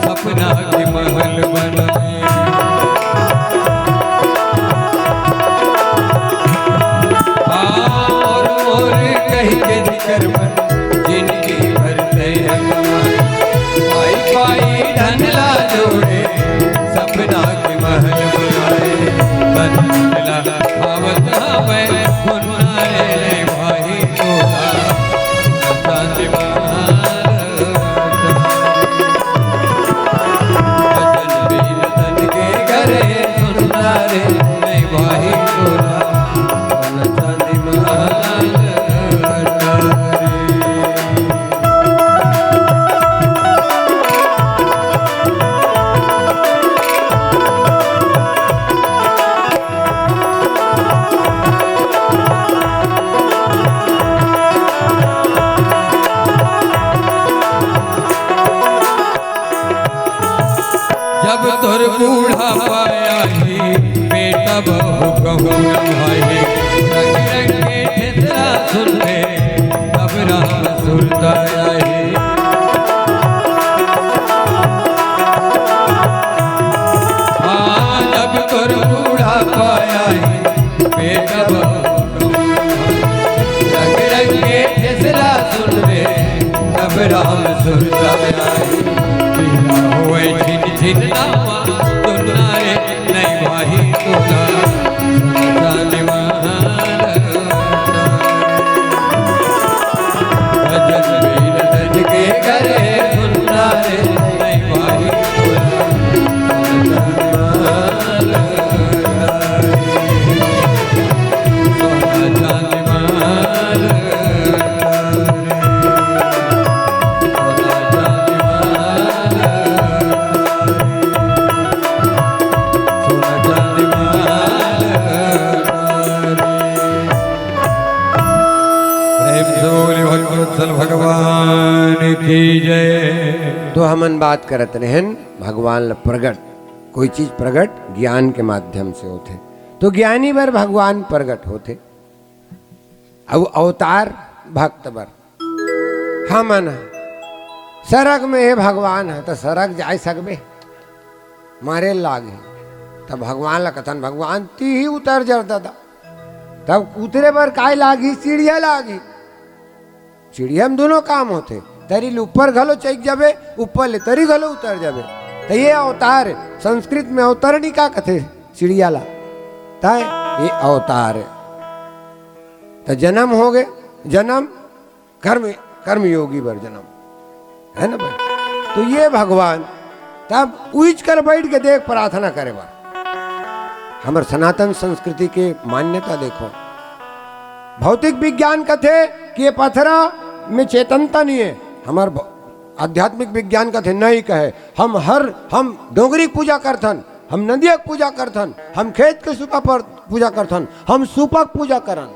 सपना के महल बनाए। आ, मोर मोर कहि के जिकर बर, जिनगी भर तैं ह गवाए। पाई पाई धन ला जोड़े, सपना के महल बनाए। तन ला आवत हवय, सुनना रे भाई तोला, चांदी महल। भजन बिन तन के घर हे, सुनना रे भाई तोला, चांदी महल अटारी। जब तोर बूढ़ापा आही, बेटा बहू कहूँ न भाई, रंग रंग के ठेसरा सुनबे, तब राम सुरता आही। हाँ, जब तोर बूढ़ापा आही, बेटा बहू कहूँ न भाई, रंग रंग के ठेसरा सुनबे, तब राम सुरता आही। पीला होए झिन झिन नावा, सुनना रे नहीं भाई तोला, सुन चांदी महल। भजन बिन तन के घर हे, सुनना रे नहीं भाई तोला, सुन चांदी महल। सुन चांदी महल। तो हमन बात करत रहेन भगवान ल प्रगट, कोई चीज प्रगट ज्ञान के माध्यम से होथे, तो ज्ञानी बर भगवान प्रगट होथे। अउ अवतार भक्त बर। हमन ह सरग में हे भगवान ह, त सरग जाय सकबे? मरे लागही। तब भगवान ला कथन, "भगवान, ती ही उतर जर ददा।" तब उतरे बर काय लागही? सीढ़िया लागही। सीढ़िया में दुनों काम होथे, तरी ले ऊपर घलो चढ़ जाबे, ऊपर ले तरी घलो उतर जाबे। त ये अवतार हे, संस्कृत में अवतरणिका कथे सीढ़िया ला। तय ये अवतार हे। त जन्म होगे, जन्म कर्म, कर्मयोगी बर जन्म, हे ना भाई? तो ये भगवान तब उइच कर बइठ के देख प्रार्थना करे बर। हमर सनातन संस्कृति के मान्यता देखो, भौतिक विज्ञान कथे कि ये पथरा में चेतनता नहीं हे, हमर भ-, आध्यात्मिक विज्ञान कथे नहीं कहे, हम हर, हम डोंगरी के पूजा करथन, हम नदिया के पूजा करथन, हम खेत के सुपा पर पूजा करथन, हम सुपा के पूजा करन।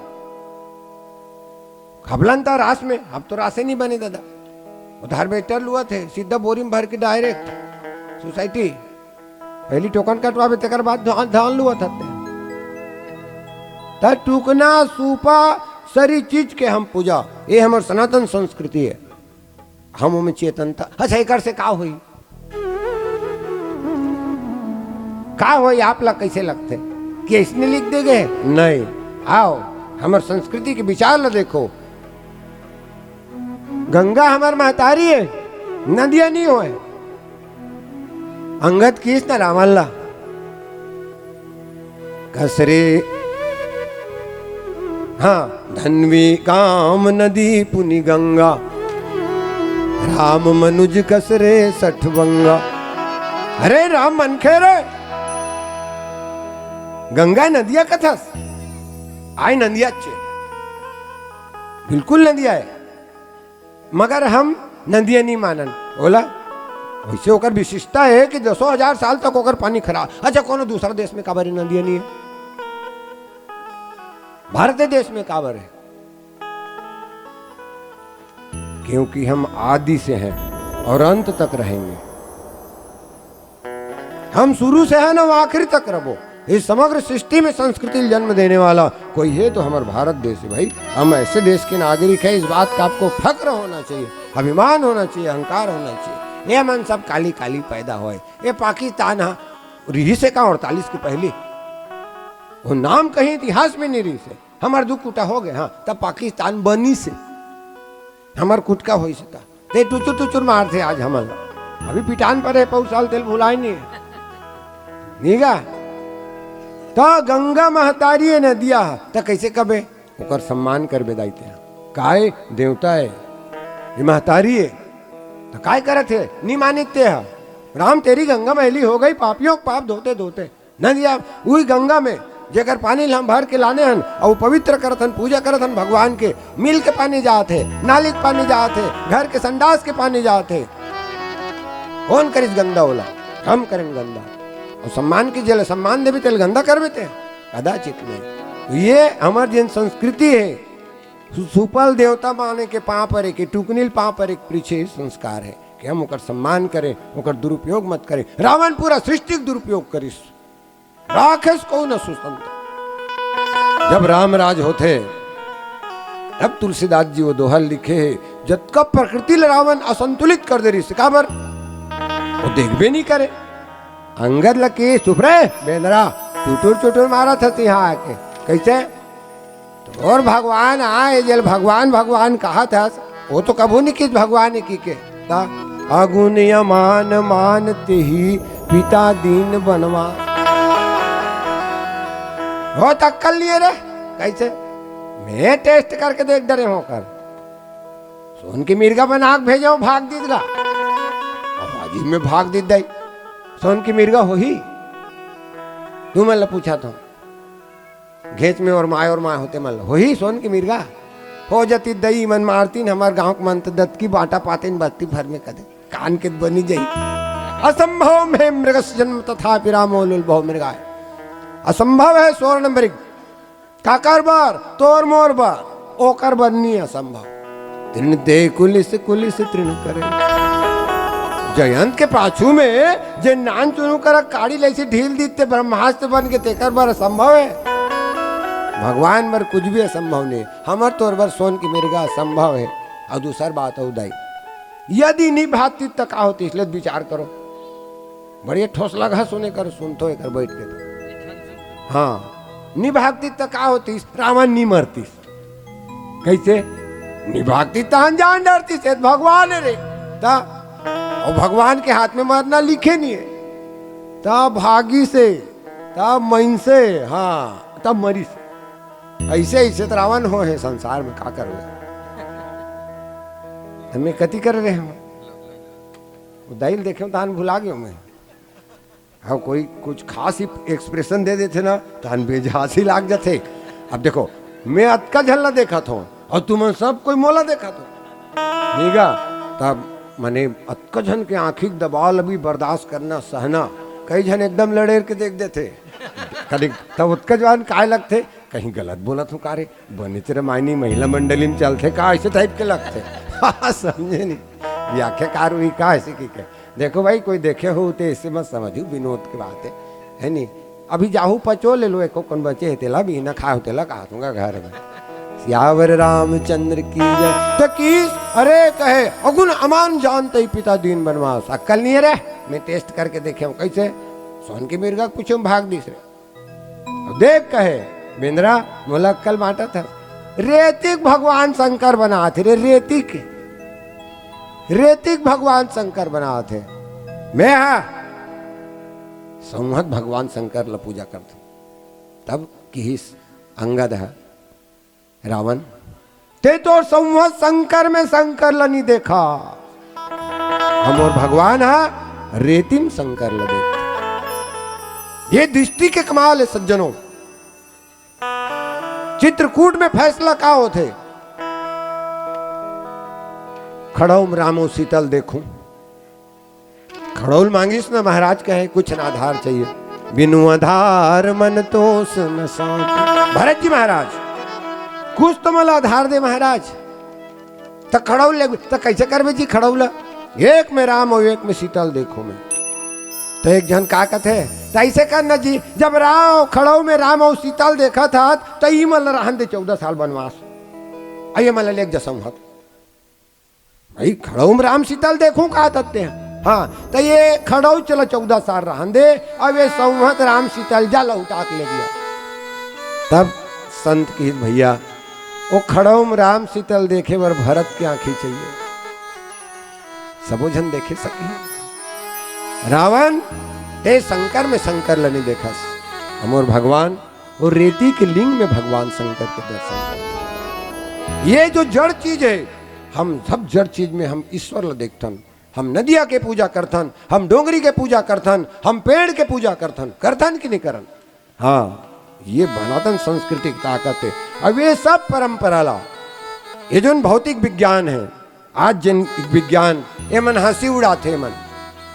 खबलन त रास में, अब तो रासे नहीं बने दादा। उधार बेटर लुअत हे, सीधा बोरी में भर के direct सोसाइटी। पहली टोकन कटवाबे, तेकर बाद धान, धान लुअत हते। त टुकना, सूपा, सरी चीज के हम पूजा, ये हमर सनातन संस्कृति हे। हम ओमे चेतनता, अच्छा, एकर से का होई? का होई, आप ला कैसे लगथे कि अइसने लिख दे गे? नहीं, आओ, हमर संस्कृति के विचार ला देखो। गंगा हमर महतारी हे, नदिया नहीं होय। अंगद किहिस न रावण ला, कसरे, हाँ, धन्वी गाम नदी पुनि गंगा, राम मनुज कसरे सठ बंगा। अरे राम मनखे रे, गंगा नदिया कथस, आय नदिया चे, बिल्कुल नदिया हे। मगर हम नदिया नहीं मानन। ओला वैसे ओकर विशिष्टता हे कि दसों हजार साल तक ओकर पानी खराब। अच्छा, कोनो दूसरा देश में काबर नदिया नहीं हे? भारत देश में काबर हे? क्योंकि हम आदि से हैं और अंत तक रहेंगे। हम शुरू से हन, हम आखिरी तक रहबो। इस समग्र सृष्टि में संस्कृति ल जन्म देने वाला कोई हे तो हमर भारत देश हे भाई। हम ऐसे देश के नागरिक हैं, इस बात का आपको फक्र होना चाहिए, अभिमान होना चाहिए, अहंकार होना चाहिए। ये मन सब काली काली पैदा होय। ये पाकिस्तान हा रिहिस हे का अड़तालीस के पहली? वो नाम कहीं इतिहास में नहीं रिहिस हे। हमर दू कुटा होगे, हाँ, तब पाकिस्तान बनिस हे। हमर कुटका होइस हे त। ते टुचुर टुचुर मारथे आज हमन ला। अभी पिटान परे हे, पउर साल तेला भुलाय नहीं हे। नहीं गा? त गंगा महतारी हे नदिया ह, त कैसे कबे? ओकर सम्मान करबे दाई ते ह। काय देवता हे? ये महतारी हे। त काय करत हे? नहीं मानित ते ह। राम तेरी गंगा मैली हो गई, पापियों का पाप धोते धोते। नदिया, उही गंगा में जेकर पानी ल हम भर के लाने हन अउ पवित्र करत हन, पूजा करत हन भगवान के, मिल के पानी जात हे, नाली के पानी जात हे, घर के संडास के पानी जात हे। कौन करिस गंदा ओला? हम करेन गंदा। अउ सम्मान के, जेला सम्मान देबे तेला गंदा करबे ते? कदाचित नहीं। तो ये हमर जेन संस्कृति हे, सु-, सुपल देवता माने के पाँव परे के, टुकनी ल पाँव परे के पीछे संस्कार हे कि हम ओकर सम्मान करें, ओकर दुरुपयोग मत करें। रावण पूरा सृष्टि के दुरुपयोग करिस। राखेस को न सुसंत। जब राम राज होथे, तब तुलसीदास जी वो दोहा लिखे हे, जतका प्रकृति ल रावण असंतुलित कर दे रिहिस, काबर? वो देखबे नहीं करे। अंगद ल किहिस, "चुप रे बेंदरा, चुटुर चुटुर मारत हस इहाँ आके।" कैसे? तोर भगवान आय, जेला भगवान भगवान कहत हस, वो तो कभू नहीं किहिस भगवान हे कहिके। त अगुन अमान मान तेहि पिता दीन बनवास। हो त अक्कल नहीं हे रे, कैसे? मैं test करके देख डरे हों ओकर। सोन के मिर्गा बना के भेजों, भाग दिस गा। अब अजीब में भाग दिस दाई। सोन के मिर्गा होही? तुमन ल पूछत हों। घेंच में ओरमाय ओरमाय होते मन ल। होही सोन के मिर्गा? हो जतिस दाई, मन मारतिन, हमर गाँव के मन त दतकी बाँटा पातेन बस्ती भर में कदे। कान के बनी जाही। असंभवम हे मृगस्य जन्म तथापि रामो लुलभो मृगाय। असंभव हे स्वर्ण मृग। काकर बर? तोर मोर बर। ओकर बर नहीं असंभव। तृण दे कुलिस, कुलिस तृण करे। जयंत के पाछू में जे नान चुनू करा काड़ी लइसे ढील दीते ब्रह्मास्त्र बन के, तेकर बर असंभव हे। भगवान बर कुछ भी असंभव नहीं। हमर तोर बर सोन के मिर्गा असंभव हे। अउ दूसर बात अउ दाई, यदि नि भागतिस त का होतिस, ले विचार करो। बढ़िया ठोस लगा सुने कर, सुनथो एकर बैठ के तो। हाँ, नि भागतिस त का होतिस, रावण नि मरतिस। कइसे? नि भागतिस तहन जान डरतिस, ये त भगवान हे रे। त, अउ भगवान के हाथ में मरना लिखे नहीं हे। त भागिस हे, त मइनसे, हाँ, त मरिस हे। अइसे, अइसे त रावण होहे संसार में, का करबे? हमें कति करे रहे हँव। वो दाई ल देखेंव, तहन भुला गेंव मैं। हाँ, कोई कुछ खास ही expression दे देथे ना, तहन बेजहासी लाग जाथे। अब देखो, मैं अतका झन ला देखत हँव, अउ तुमन सब कोई मोला देखत हो। निगा, तब मने अतका झन के आँखी के दबाव ल भी बर्दाश्त करना, सहना। कई झन एकदम लड़ेर के देख देथे। कदी तब ओतका जवान काय लगथे, कहीं गलत बोलत हँव का रे? बनेच रामायणी महिला मंडली में चलथे का, अइसे type के लगथे। समझे नहीं? व्याख्याकार हुई का अइसे कि के? देखो भाई, कोई देखे हो ते अइसे मत समझू, विनोद के बात हे, हे नहीं? अभी जाहू पचो ले लो, एको कोन बचे हे तेला भी ना खाहू, तेला कहा दूंगा घर में। सियावर रामचंद्र की जय। त किहिस, अरे कहे, अगुन अमान जानत ही पिता दीन बनवास। अक्कल नहीं हे रे, मैं test करके देखे हँव। कइसे? सोन के मिर्गा के पूछे में भाग दिस रे। देख कहे, बेंदरा, मोला अक्कल बांटत हस। रेती के भगवान शंकर बनात हे रे, रेती के। रेती के भगवान शंकर बनात हे। मैं हा संवत भगवान शंकर ल पूजा करथँव। तब किहिस अंगद ह, रावण, ते तो संवत शंकर में शंकर ल नि देखा, हमर भगवान ह रेती म शंकर ल देखथे। ये दृष्टि के कमाल हे सज्जनों। चित्रकूट में फैसला का होथे? खड़उम रामो सीतल देखूं। खड़उल मांगिस न महाराज, कहे कुछ न आधार चाहिए, बिनु आधार मन तोस न सांति। भरत जी महाराज, कुछ तो मोला आधार दे महाराज। त खड़उल ले, त कइसे करबे जी खड़उल? एक में राम अउ एक में सीतल देखूं मैं। त एक झन का कथे, त अइसे कर न जी, जब राम खड़उल में राम अउ सीतल देखत हत, त ई मन ल रहन दे चौदह साल बनवास। अउ ये मन ल लेके जा संवत। भाई, खड़उल में राम सीतल देखूं का तत्ते हैं। हाँ, त ये खड़उल चला चौदह साल रहन दे, अब ये संवत राम सीतल जा लहुटा के ले गया। तब संत किहिस भैया, ओ खड़उल में राम सीतल देखे बर भरत के आंखी चाहिए। सबो झन देखे सके। रावण, ते शंकर में शंकर ल नि देखस। हमर भगवान वो रेती के लिंग में भगवान शंकर के दर्शन करथन। ये जो जड़ चीज हे, हम सब जड़ चीज में हम ईश्वर ल देखथन। हम नदिया के पूजा करथन, हम डोंगरी के पूजा करथन, हम पेड़ के पूजा करथन, करथन कि नहीं करन? हाँ, ये सनातन संस्कृति के ताकत हे। अब ये सब परंपरा ला, ये जोन भौतिक विज्ञान हे, आज जिन विज्ञान, ये मन हंसी उड़ाथे मन।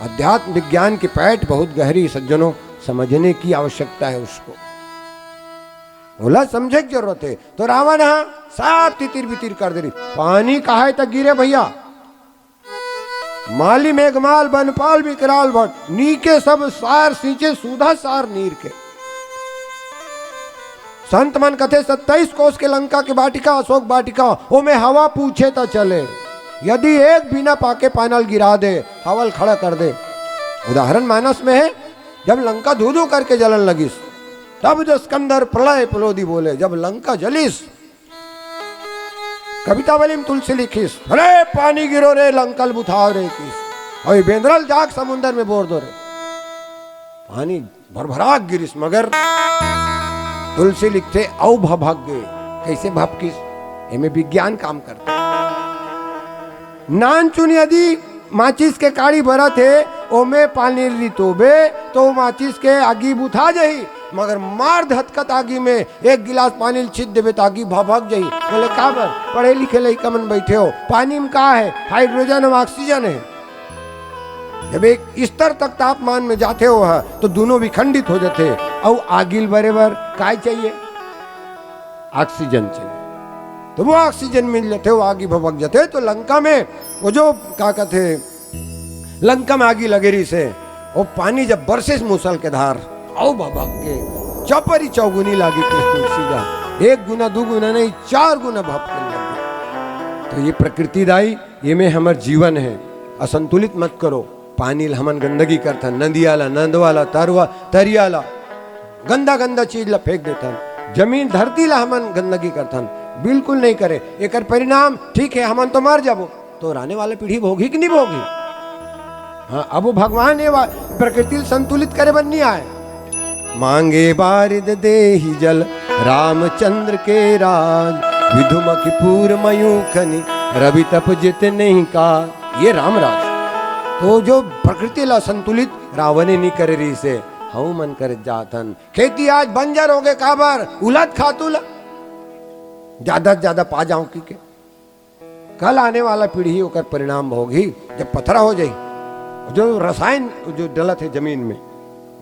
अध्यात्म विज्ञान की पैठ बहुत गहरी, सज्जनों, समझने की आवश्यकता है उसको। ओला समझे के जरूरत हे। तो रावण ह साफ तितिर बितिर कर दे रही। पानी कहाय त गिरे भैया। माली मेघमाल बनपाल विकराल भट्ट, नीके सब सार सींचे सूधा सार नीर के। संत मन कथे सत्ताईस कोस के लंका के बाटिका, अशोक बाटिका, ओमे हवा पूछे त चले। यदि एक बिना पाके पानल गिरा दे, हवा ल खड़ा कर दे। उदाहरण मानस में हे, जब लंका धू धू करके जलन लगिस, तब जो स्कंदर प्रलय प्लोदी बोले, जब लंका जलिस, कवितावली में तुलसी लिखिस, "अरे पानी गिरो रे, लंका ल बुताव रे" किस। अउ ये बेंदरा ल जाके समुंदर में बोर दो रे। पानी भरभरा गिरिस, मगर तुलसी लिखथे, "अउ भभक गे।" कइसे भभकिस? एमे विज्ञान काम करथे। नानचुन यदि माचिस के काड़ी बरत हे, ओमे पानी रितोबे, तो माचिस के आगी बुता जाही, मगर मार धतकत आगी में एक गिलास पानी ल छींच देबे, त आगी भभक जाही। बोले, "काबर? पढ़े लिखे लइका मन बइठे हो, पानी में का हे? हाइड्रोजन अउ ऑक्सीजन हे।" जब एक स्तर तक तापमान में जाथे हो ह, तो दूनों विखंडित हो जाथे। अउ आगी ल बरे बर काय चाहिए? ऑक्सीजन चाहिए। तो वो ऑक्सीजन मिल जाते, वो आगी भभक जाते। तो लंका में वो जो का कहते, लंका में आगी लगे रहिसे, वो पानी जब बरसे मूसल के धार, अउ भभक के चौपरी चौगुनी लागी के तुलसी जा, एक गुना दू गुना नहीं, चार गुना भभक के लगे। तो ये प्रकृति दाई, ये में हमर जीवन है, असंतुलित मत करो। पानी ला हमन गंदगी करथन, नदिया ला, नंदवा ला, तरवा, तरिया ला, गंदा गंदा चीज ला फेंक देथन। जमीन धरती ला हमन गंदगी करथन, बिल्कुल नहीं करे। एकर परिणाम ठीक है, हमन तो मर जाबो, तो आने वाला पीढ़ी भोगी कि नहीं भोगी? हाँ, अब वो भगवान ये वा-, प्रकृति ला संतुलित करे बर नहीं आए। मांगे बारिद देहि जल रामचंद्र के राज, विधुमखि पूर मयूखनि रवि तप जित नहीं का। ये रामराज। तो जो प्रकृति ला संतुलित रावणे नहीं करे रहिसे, हऊ मन करे जाथन। खेती आज बंजर हो गए, काबर? उलत खातू ला ज्यादा से ज्यादा पा जाऊं की के। कल आने वाला पीढ़ी ओकर परिणाम भोगही, जब पथरा हो जाही। जो रसायन जो डलत है जमीन में,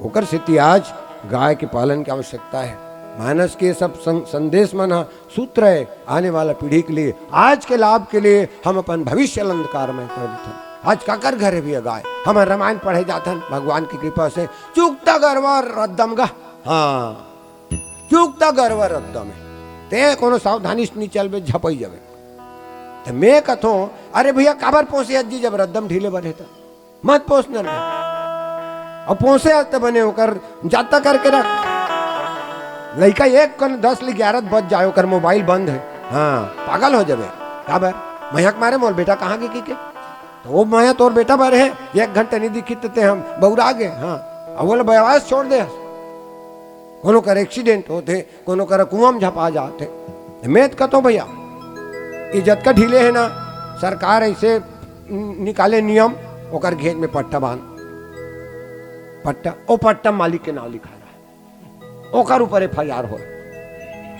ओकर सेती आज गाय के पालन की आवश्यकता है। मानस के सब सं-, संदेश मन ह सूत्र है आने वाला पीढ़ी के लिए। आज के लाभ के लिए हम अपन भविष्य ल अंधकार में कर देथन। आज काकर घर है भैया गाय? हम रामायण पढ़े जाथन भगवान की कृपा से, चुकता गरवा रद्दम गा। हाँ, चुकता गरवा रद्दम है, ते कोनो सावधानी से नहीं चलबे, झपई जाबे। तो मैं कथों, अरे भैया, काबर पोसे अज्जी जब रद्दम ढीले बने था? मत पोस न रे। अब पोसे आज तो बने ओकर जाता करके रख। लइका एक कन दस ले ग्यारह बज जाए, ओकर मोबाइल बंद है। हाँ, पागल हो जाबे। काबर? मया के मारे मोर बेटा कहाँ गे की के? तो वो मया तोर बेटा बर है, एक घंटा नहीं दिखी तो ते हम बौरा गे। हाँ, अब वो बयास छोड़ दे। कोनो कर एक्सीडेंट होते, कोनो कर कुआं में झपा जाते। मैं तो कहता हूँ भैया, ये जतका ढीले है ना, सरकार ऐसे निकाले नियम, ओकर घेंच में पट्टा बांध, पट्टा, ओ पट्टा मालिक के नाम लिखा रहा है, ओकर ऊपर एफ आई आर हो।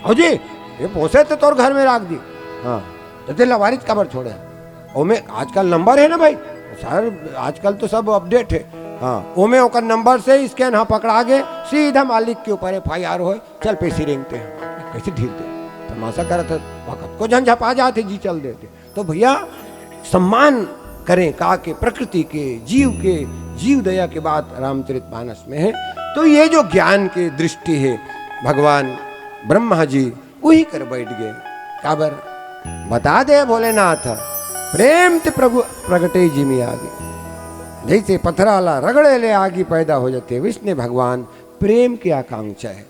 हो जी, ये पोसे तो तोर घर में रख दी। हाँ, तो ते लवारिस काबर छोड़े? ओमे आजकल नंबर है ना भाई, सर, आजकल तो सब अपडेट है। हाँ, ओमे ओकर नंबर से स्कैन, हाँ, पकड़ा गे, सीधा मालिक के ऊपर एफ आई आर हो। चल पैसे रेंगते हैं, कैसे ढील दे, तमाशा करत है। वक्त को झंझपा जाते जी चल देते। तो भैया, सम्मान करें का के, प्रकृति के, जीव के, जीव दया के बात रामचरित मानस में है। तो ये जो ज्ञान के दृष्टि है, भगवान ब्रह्मा जी वही कर बैठ गए। काबर? बता दे भोलेनाथ, प्रेम ते प्रभु प्रगटे जिमि आगे। जैसे पथरा ला रगड़े ले आगी पैदा हो जाते, विष्णु भगवान प्रेम की आकांक्षा है।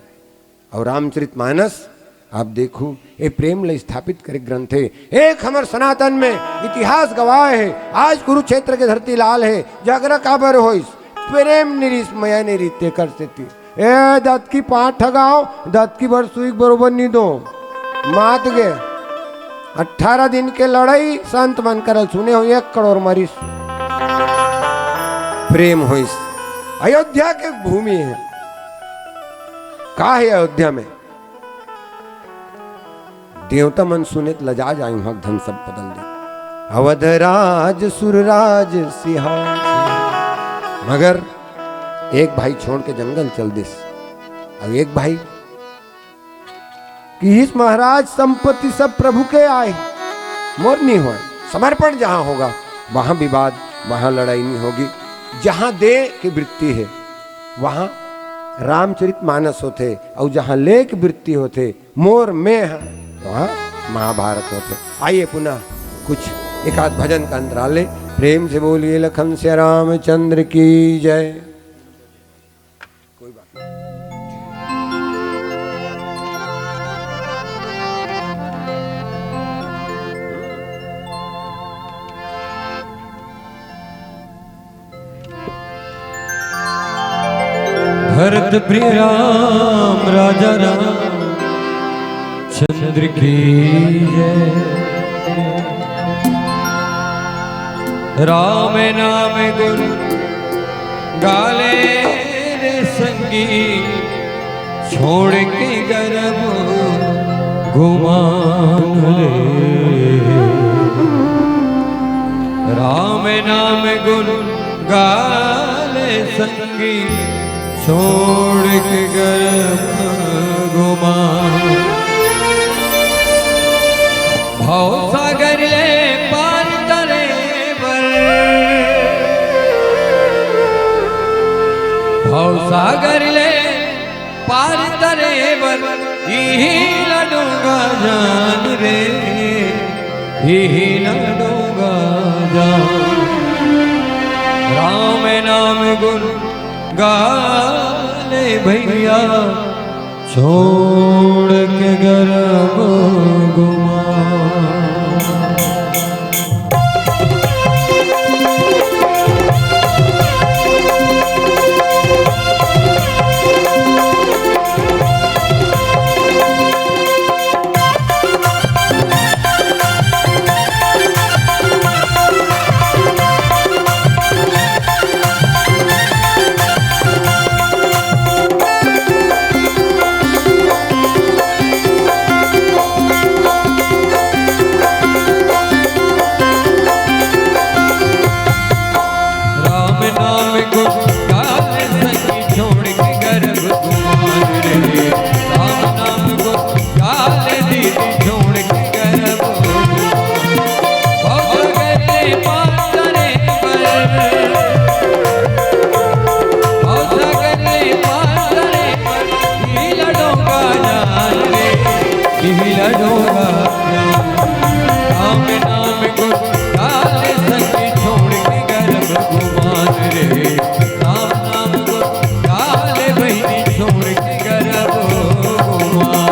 और रामचरित मानस आप देखो, ये प्रेम ला स्थापित करे ग्रंथ है। एक हमर सनातन में इतिहास गवाह है, आज कुरुक्षेत्र के धरती लाल है। झगरा काबर होइस? प्रेम निरिस मया निरिस तेकर सेती। ए दत की पांच ठगाओ, दत की बर सुई बरोबर नी दो। मात गे। अठारह दिन के लड़ाई संत मन करल सुने हो, एक करोड़ मरीस। प्रेम होइस। अयोध्या के भूमि है। का है अयोध्या में? देवता मन सुने त लजा जाए, वहां धन सब बदल दे। अवध राज सुरराज सिहार। मगर एक भाई छोड़ के जंगल चल दिस, अब एक भाई कि इस महाराज संपत्ति सब प्रभु के आए, मोर नहीं होए। समर्पण जहां होगा, वहां विवाद, वहां लड़ाई नहीं होगी। जहां दे की वृत्ति है, वहां रामचरित मानस होते, और जहां ले की वृत्ति होते, मोर में ह, वहां महाभारत होते। आइए पुनः कुछ एक आध भजन का अंतराल ले। प्रेम से बोलिए लखन सिया रामचंद्र की जय। कोई बात नहीं। भरत प्रिय राम राजा राम चंद्र की जय। राम नाम गुण गाले रे संगी, छोड़ के गर्भ गुमान रे। राम नाम गुण गाले संगी, छोड़ के गर्भ गुमान। भवसागर ले पार तरे बर, भवसागर ले पार तरे बर, इही ला डोंगा जान रे, इही ला डोंगा जान। राम नाम गुन गाले भैया, छोड़ के गरब गुमान। राम नाम गुण गावे संगी, छोड़ के गरब गुमान रे। राम नाम गुण गावे दीदी, छोड़ के गरब गुमान। भव सागर ले पार तरे बर, भव सागर ले पार तरे बर, इही ला डोंगा जान रे, इही ला डोंगा जान। राम नाम गुण गाले संगी, छोड़ के गरब गुमान रे। राम नाम गुण गाले बहिनी, छोड़ के गरब गुमान।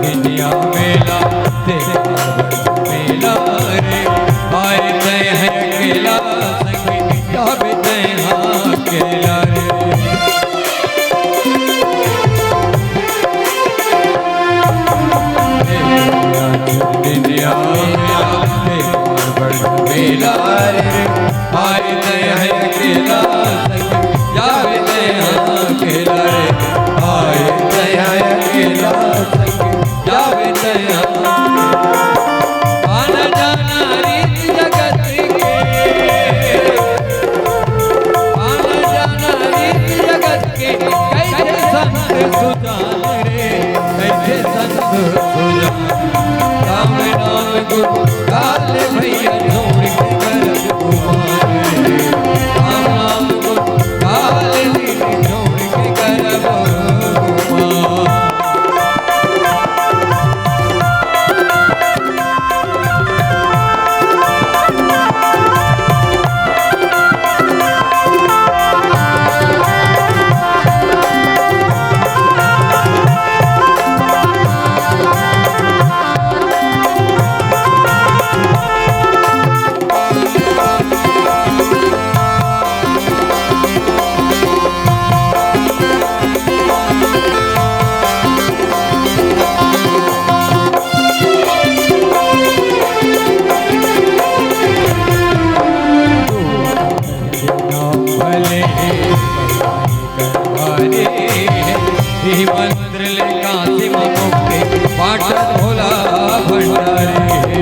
दुनिया मेला, तेरा मेला रे, आए तै है अकेला, संगी जावे तै हाँ अकेला रे। दुनिया मेला, तेरा मेला रे, आए तै है अकेला, संगी जावे तै हाँ अकेला रे, आए तै है अकेला, संगी जावे तै हाँ। आना जाना रीत जगत के, आना जाना रीत जगत के, कैसे संत सुजान रे, कैसे संत सुजान। राम नाम गुण गाले भैया, छोड़ के गरब गुमान रे। राम नाम गुण गाले दीदी, छोड़ के गरब गुमान। भले करवारे हे, हे मंत्र ले काशी में मुक्ति बांटत भोला भंडारी हे।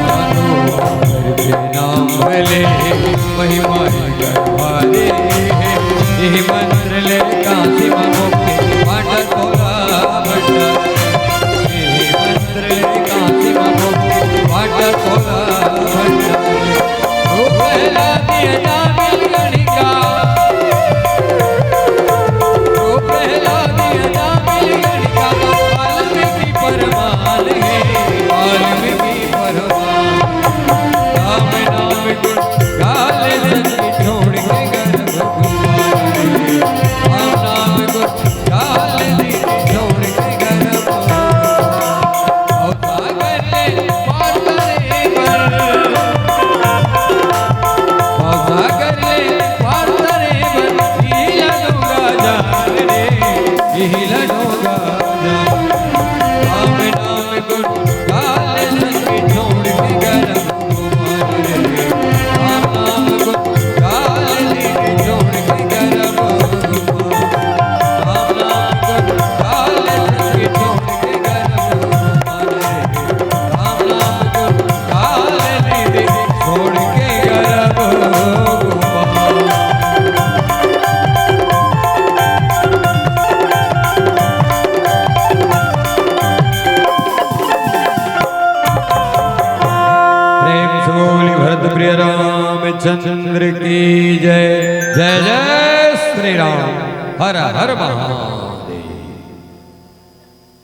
मानो अगर के नाम भले महिमा करवारे हे, हे मंत्र ले काशी में मुक्ति बांटत भोला भंडारी हे। मंत्र ले काशी में मुक्ति बांटत भोला भंडारी। ओ प्रहलाद यदा मिल गणिका, ओ प्रहलाद यदा मिल गणिका, वाल्मीकि परमाल हे, वाल्मीकि परमाल। राम नाम गुण गाले संगी, छोड़ के गरब गुमान रे। राम नाम गुण रामचंद्र की जय। जय जय श्री राम। हर हर महादेव।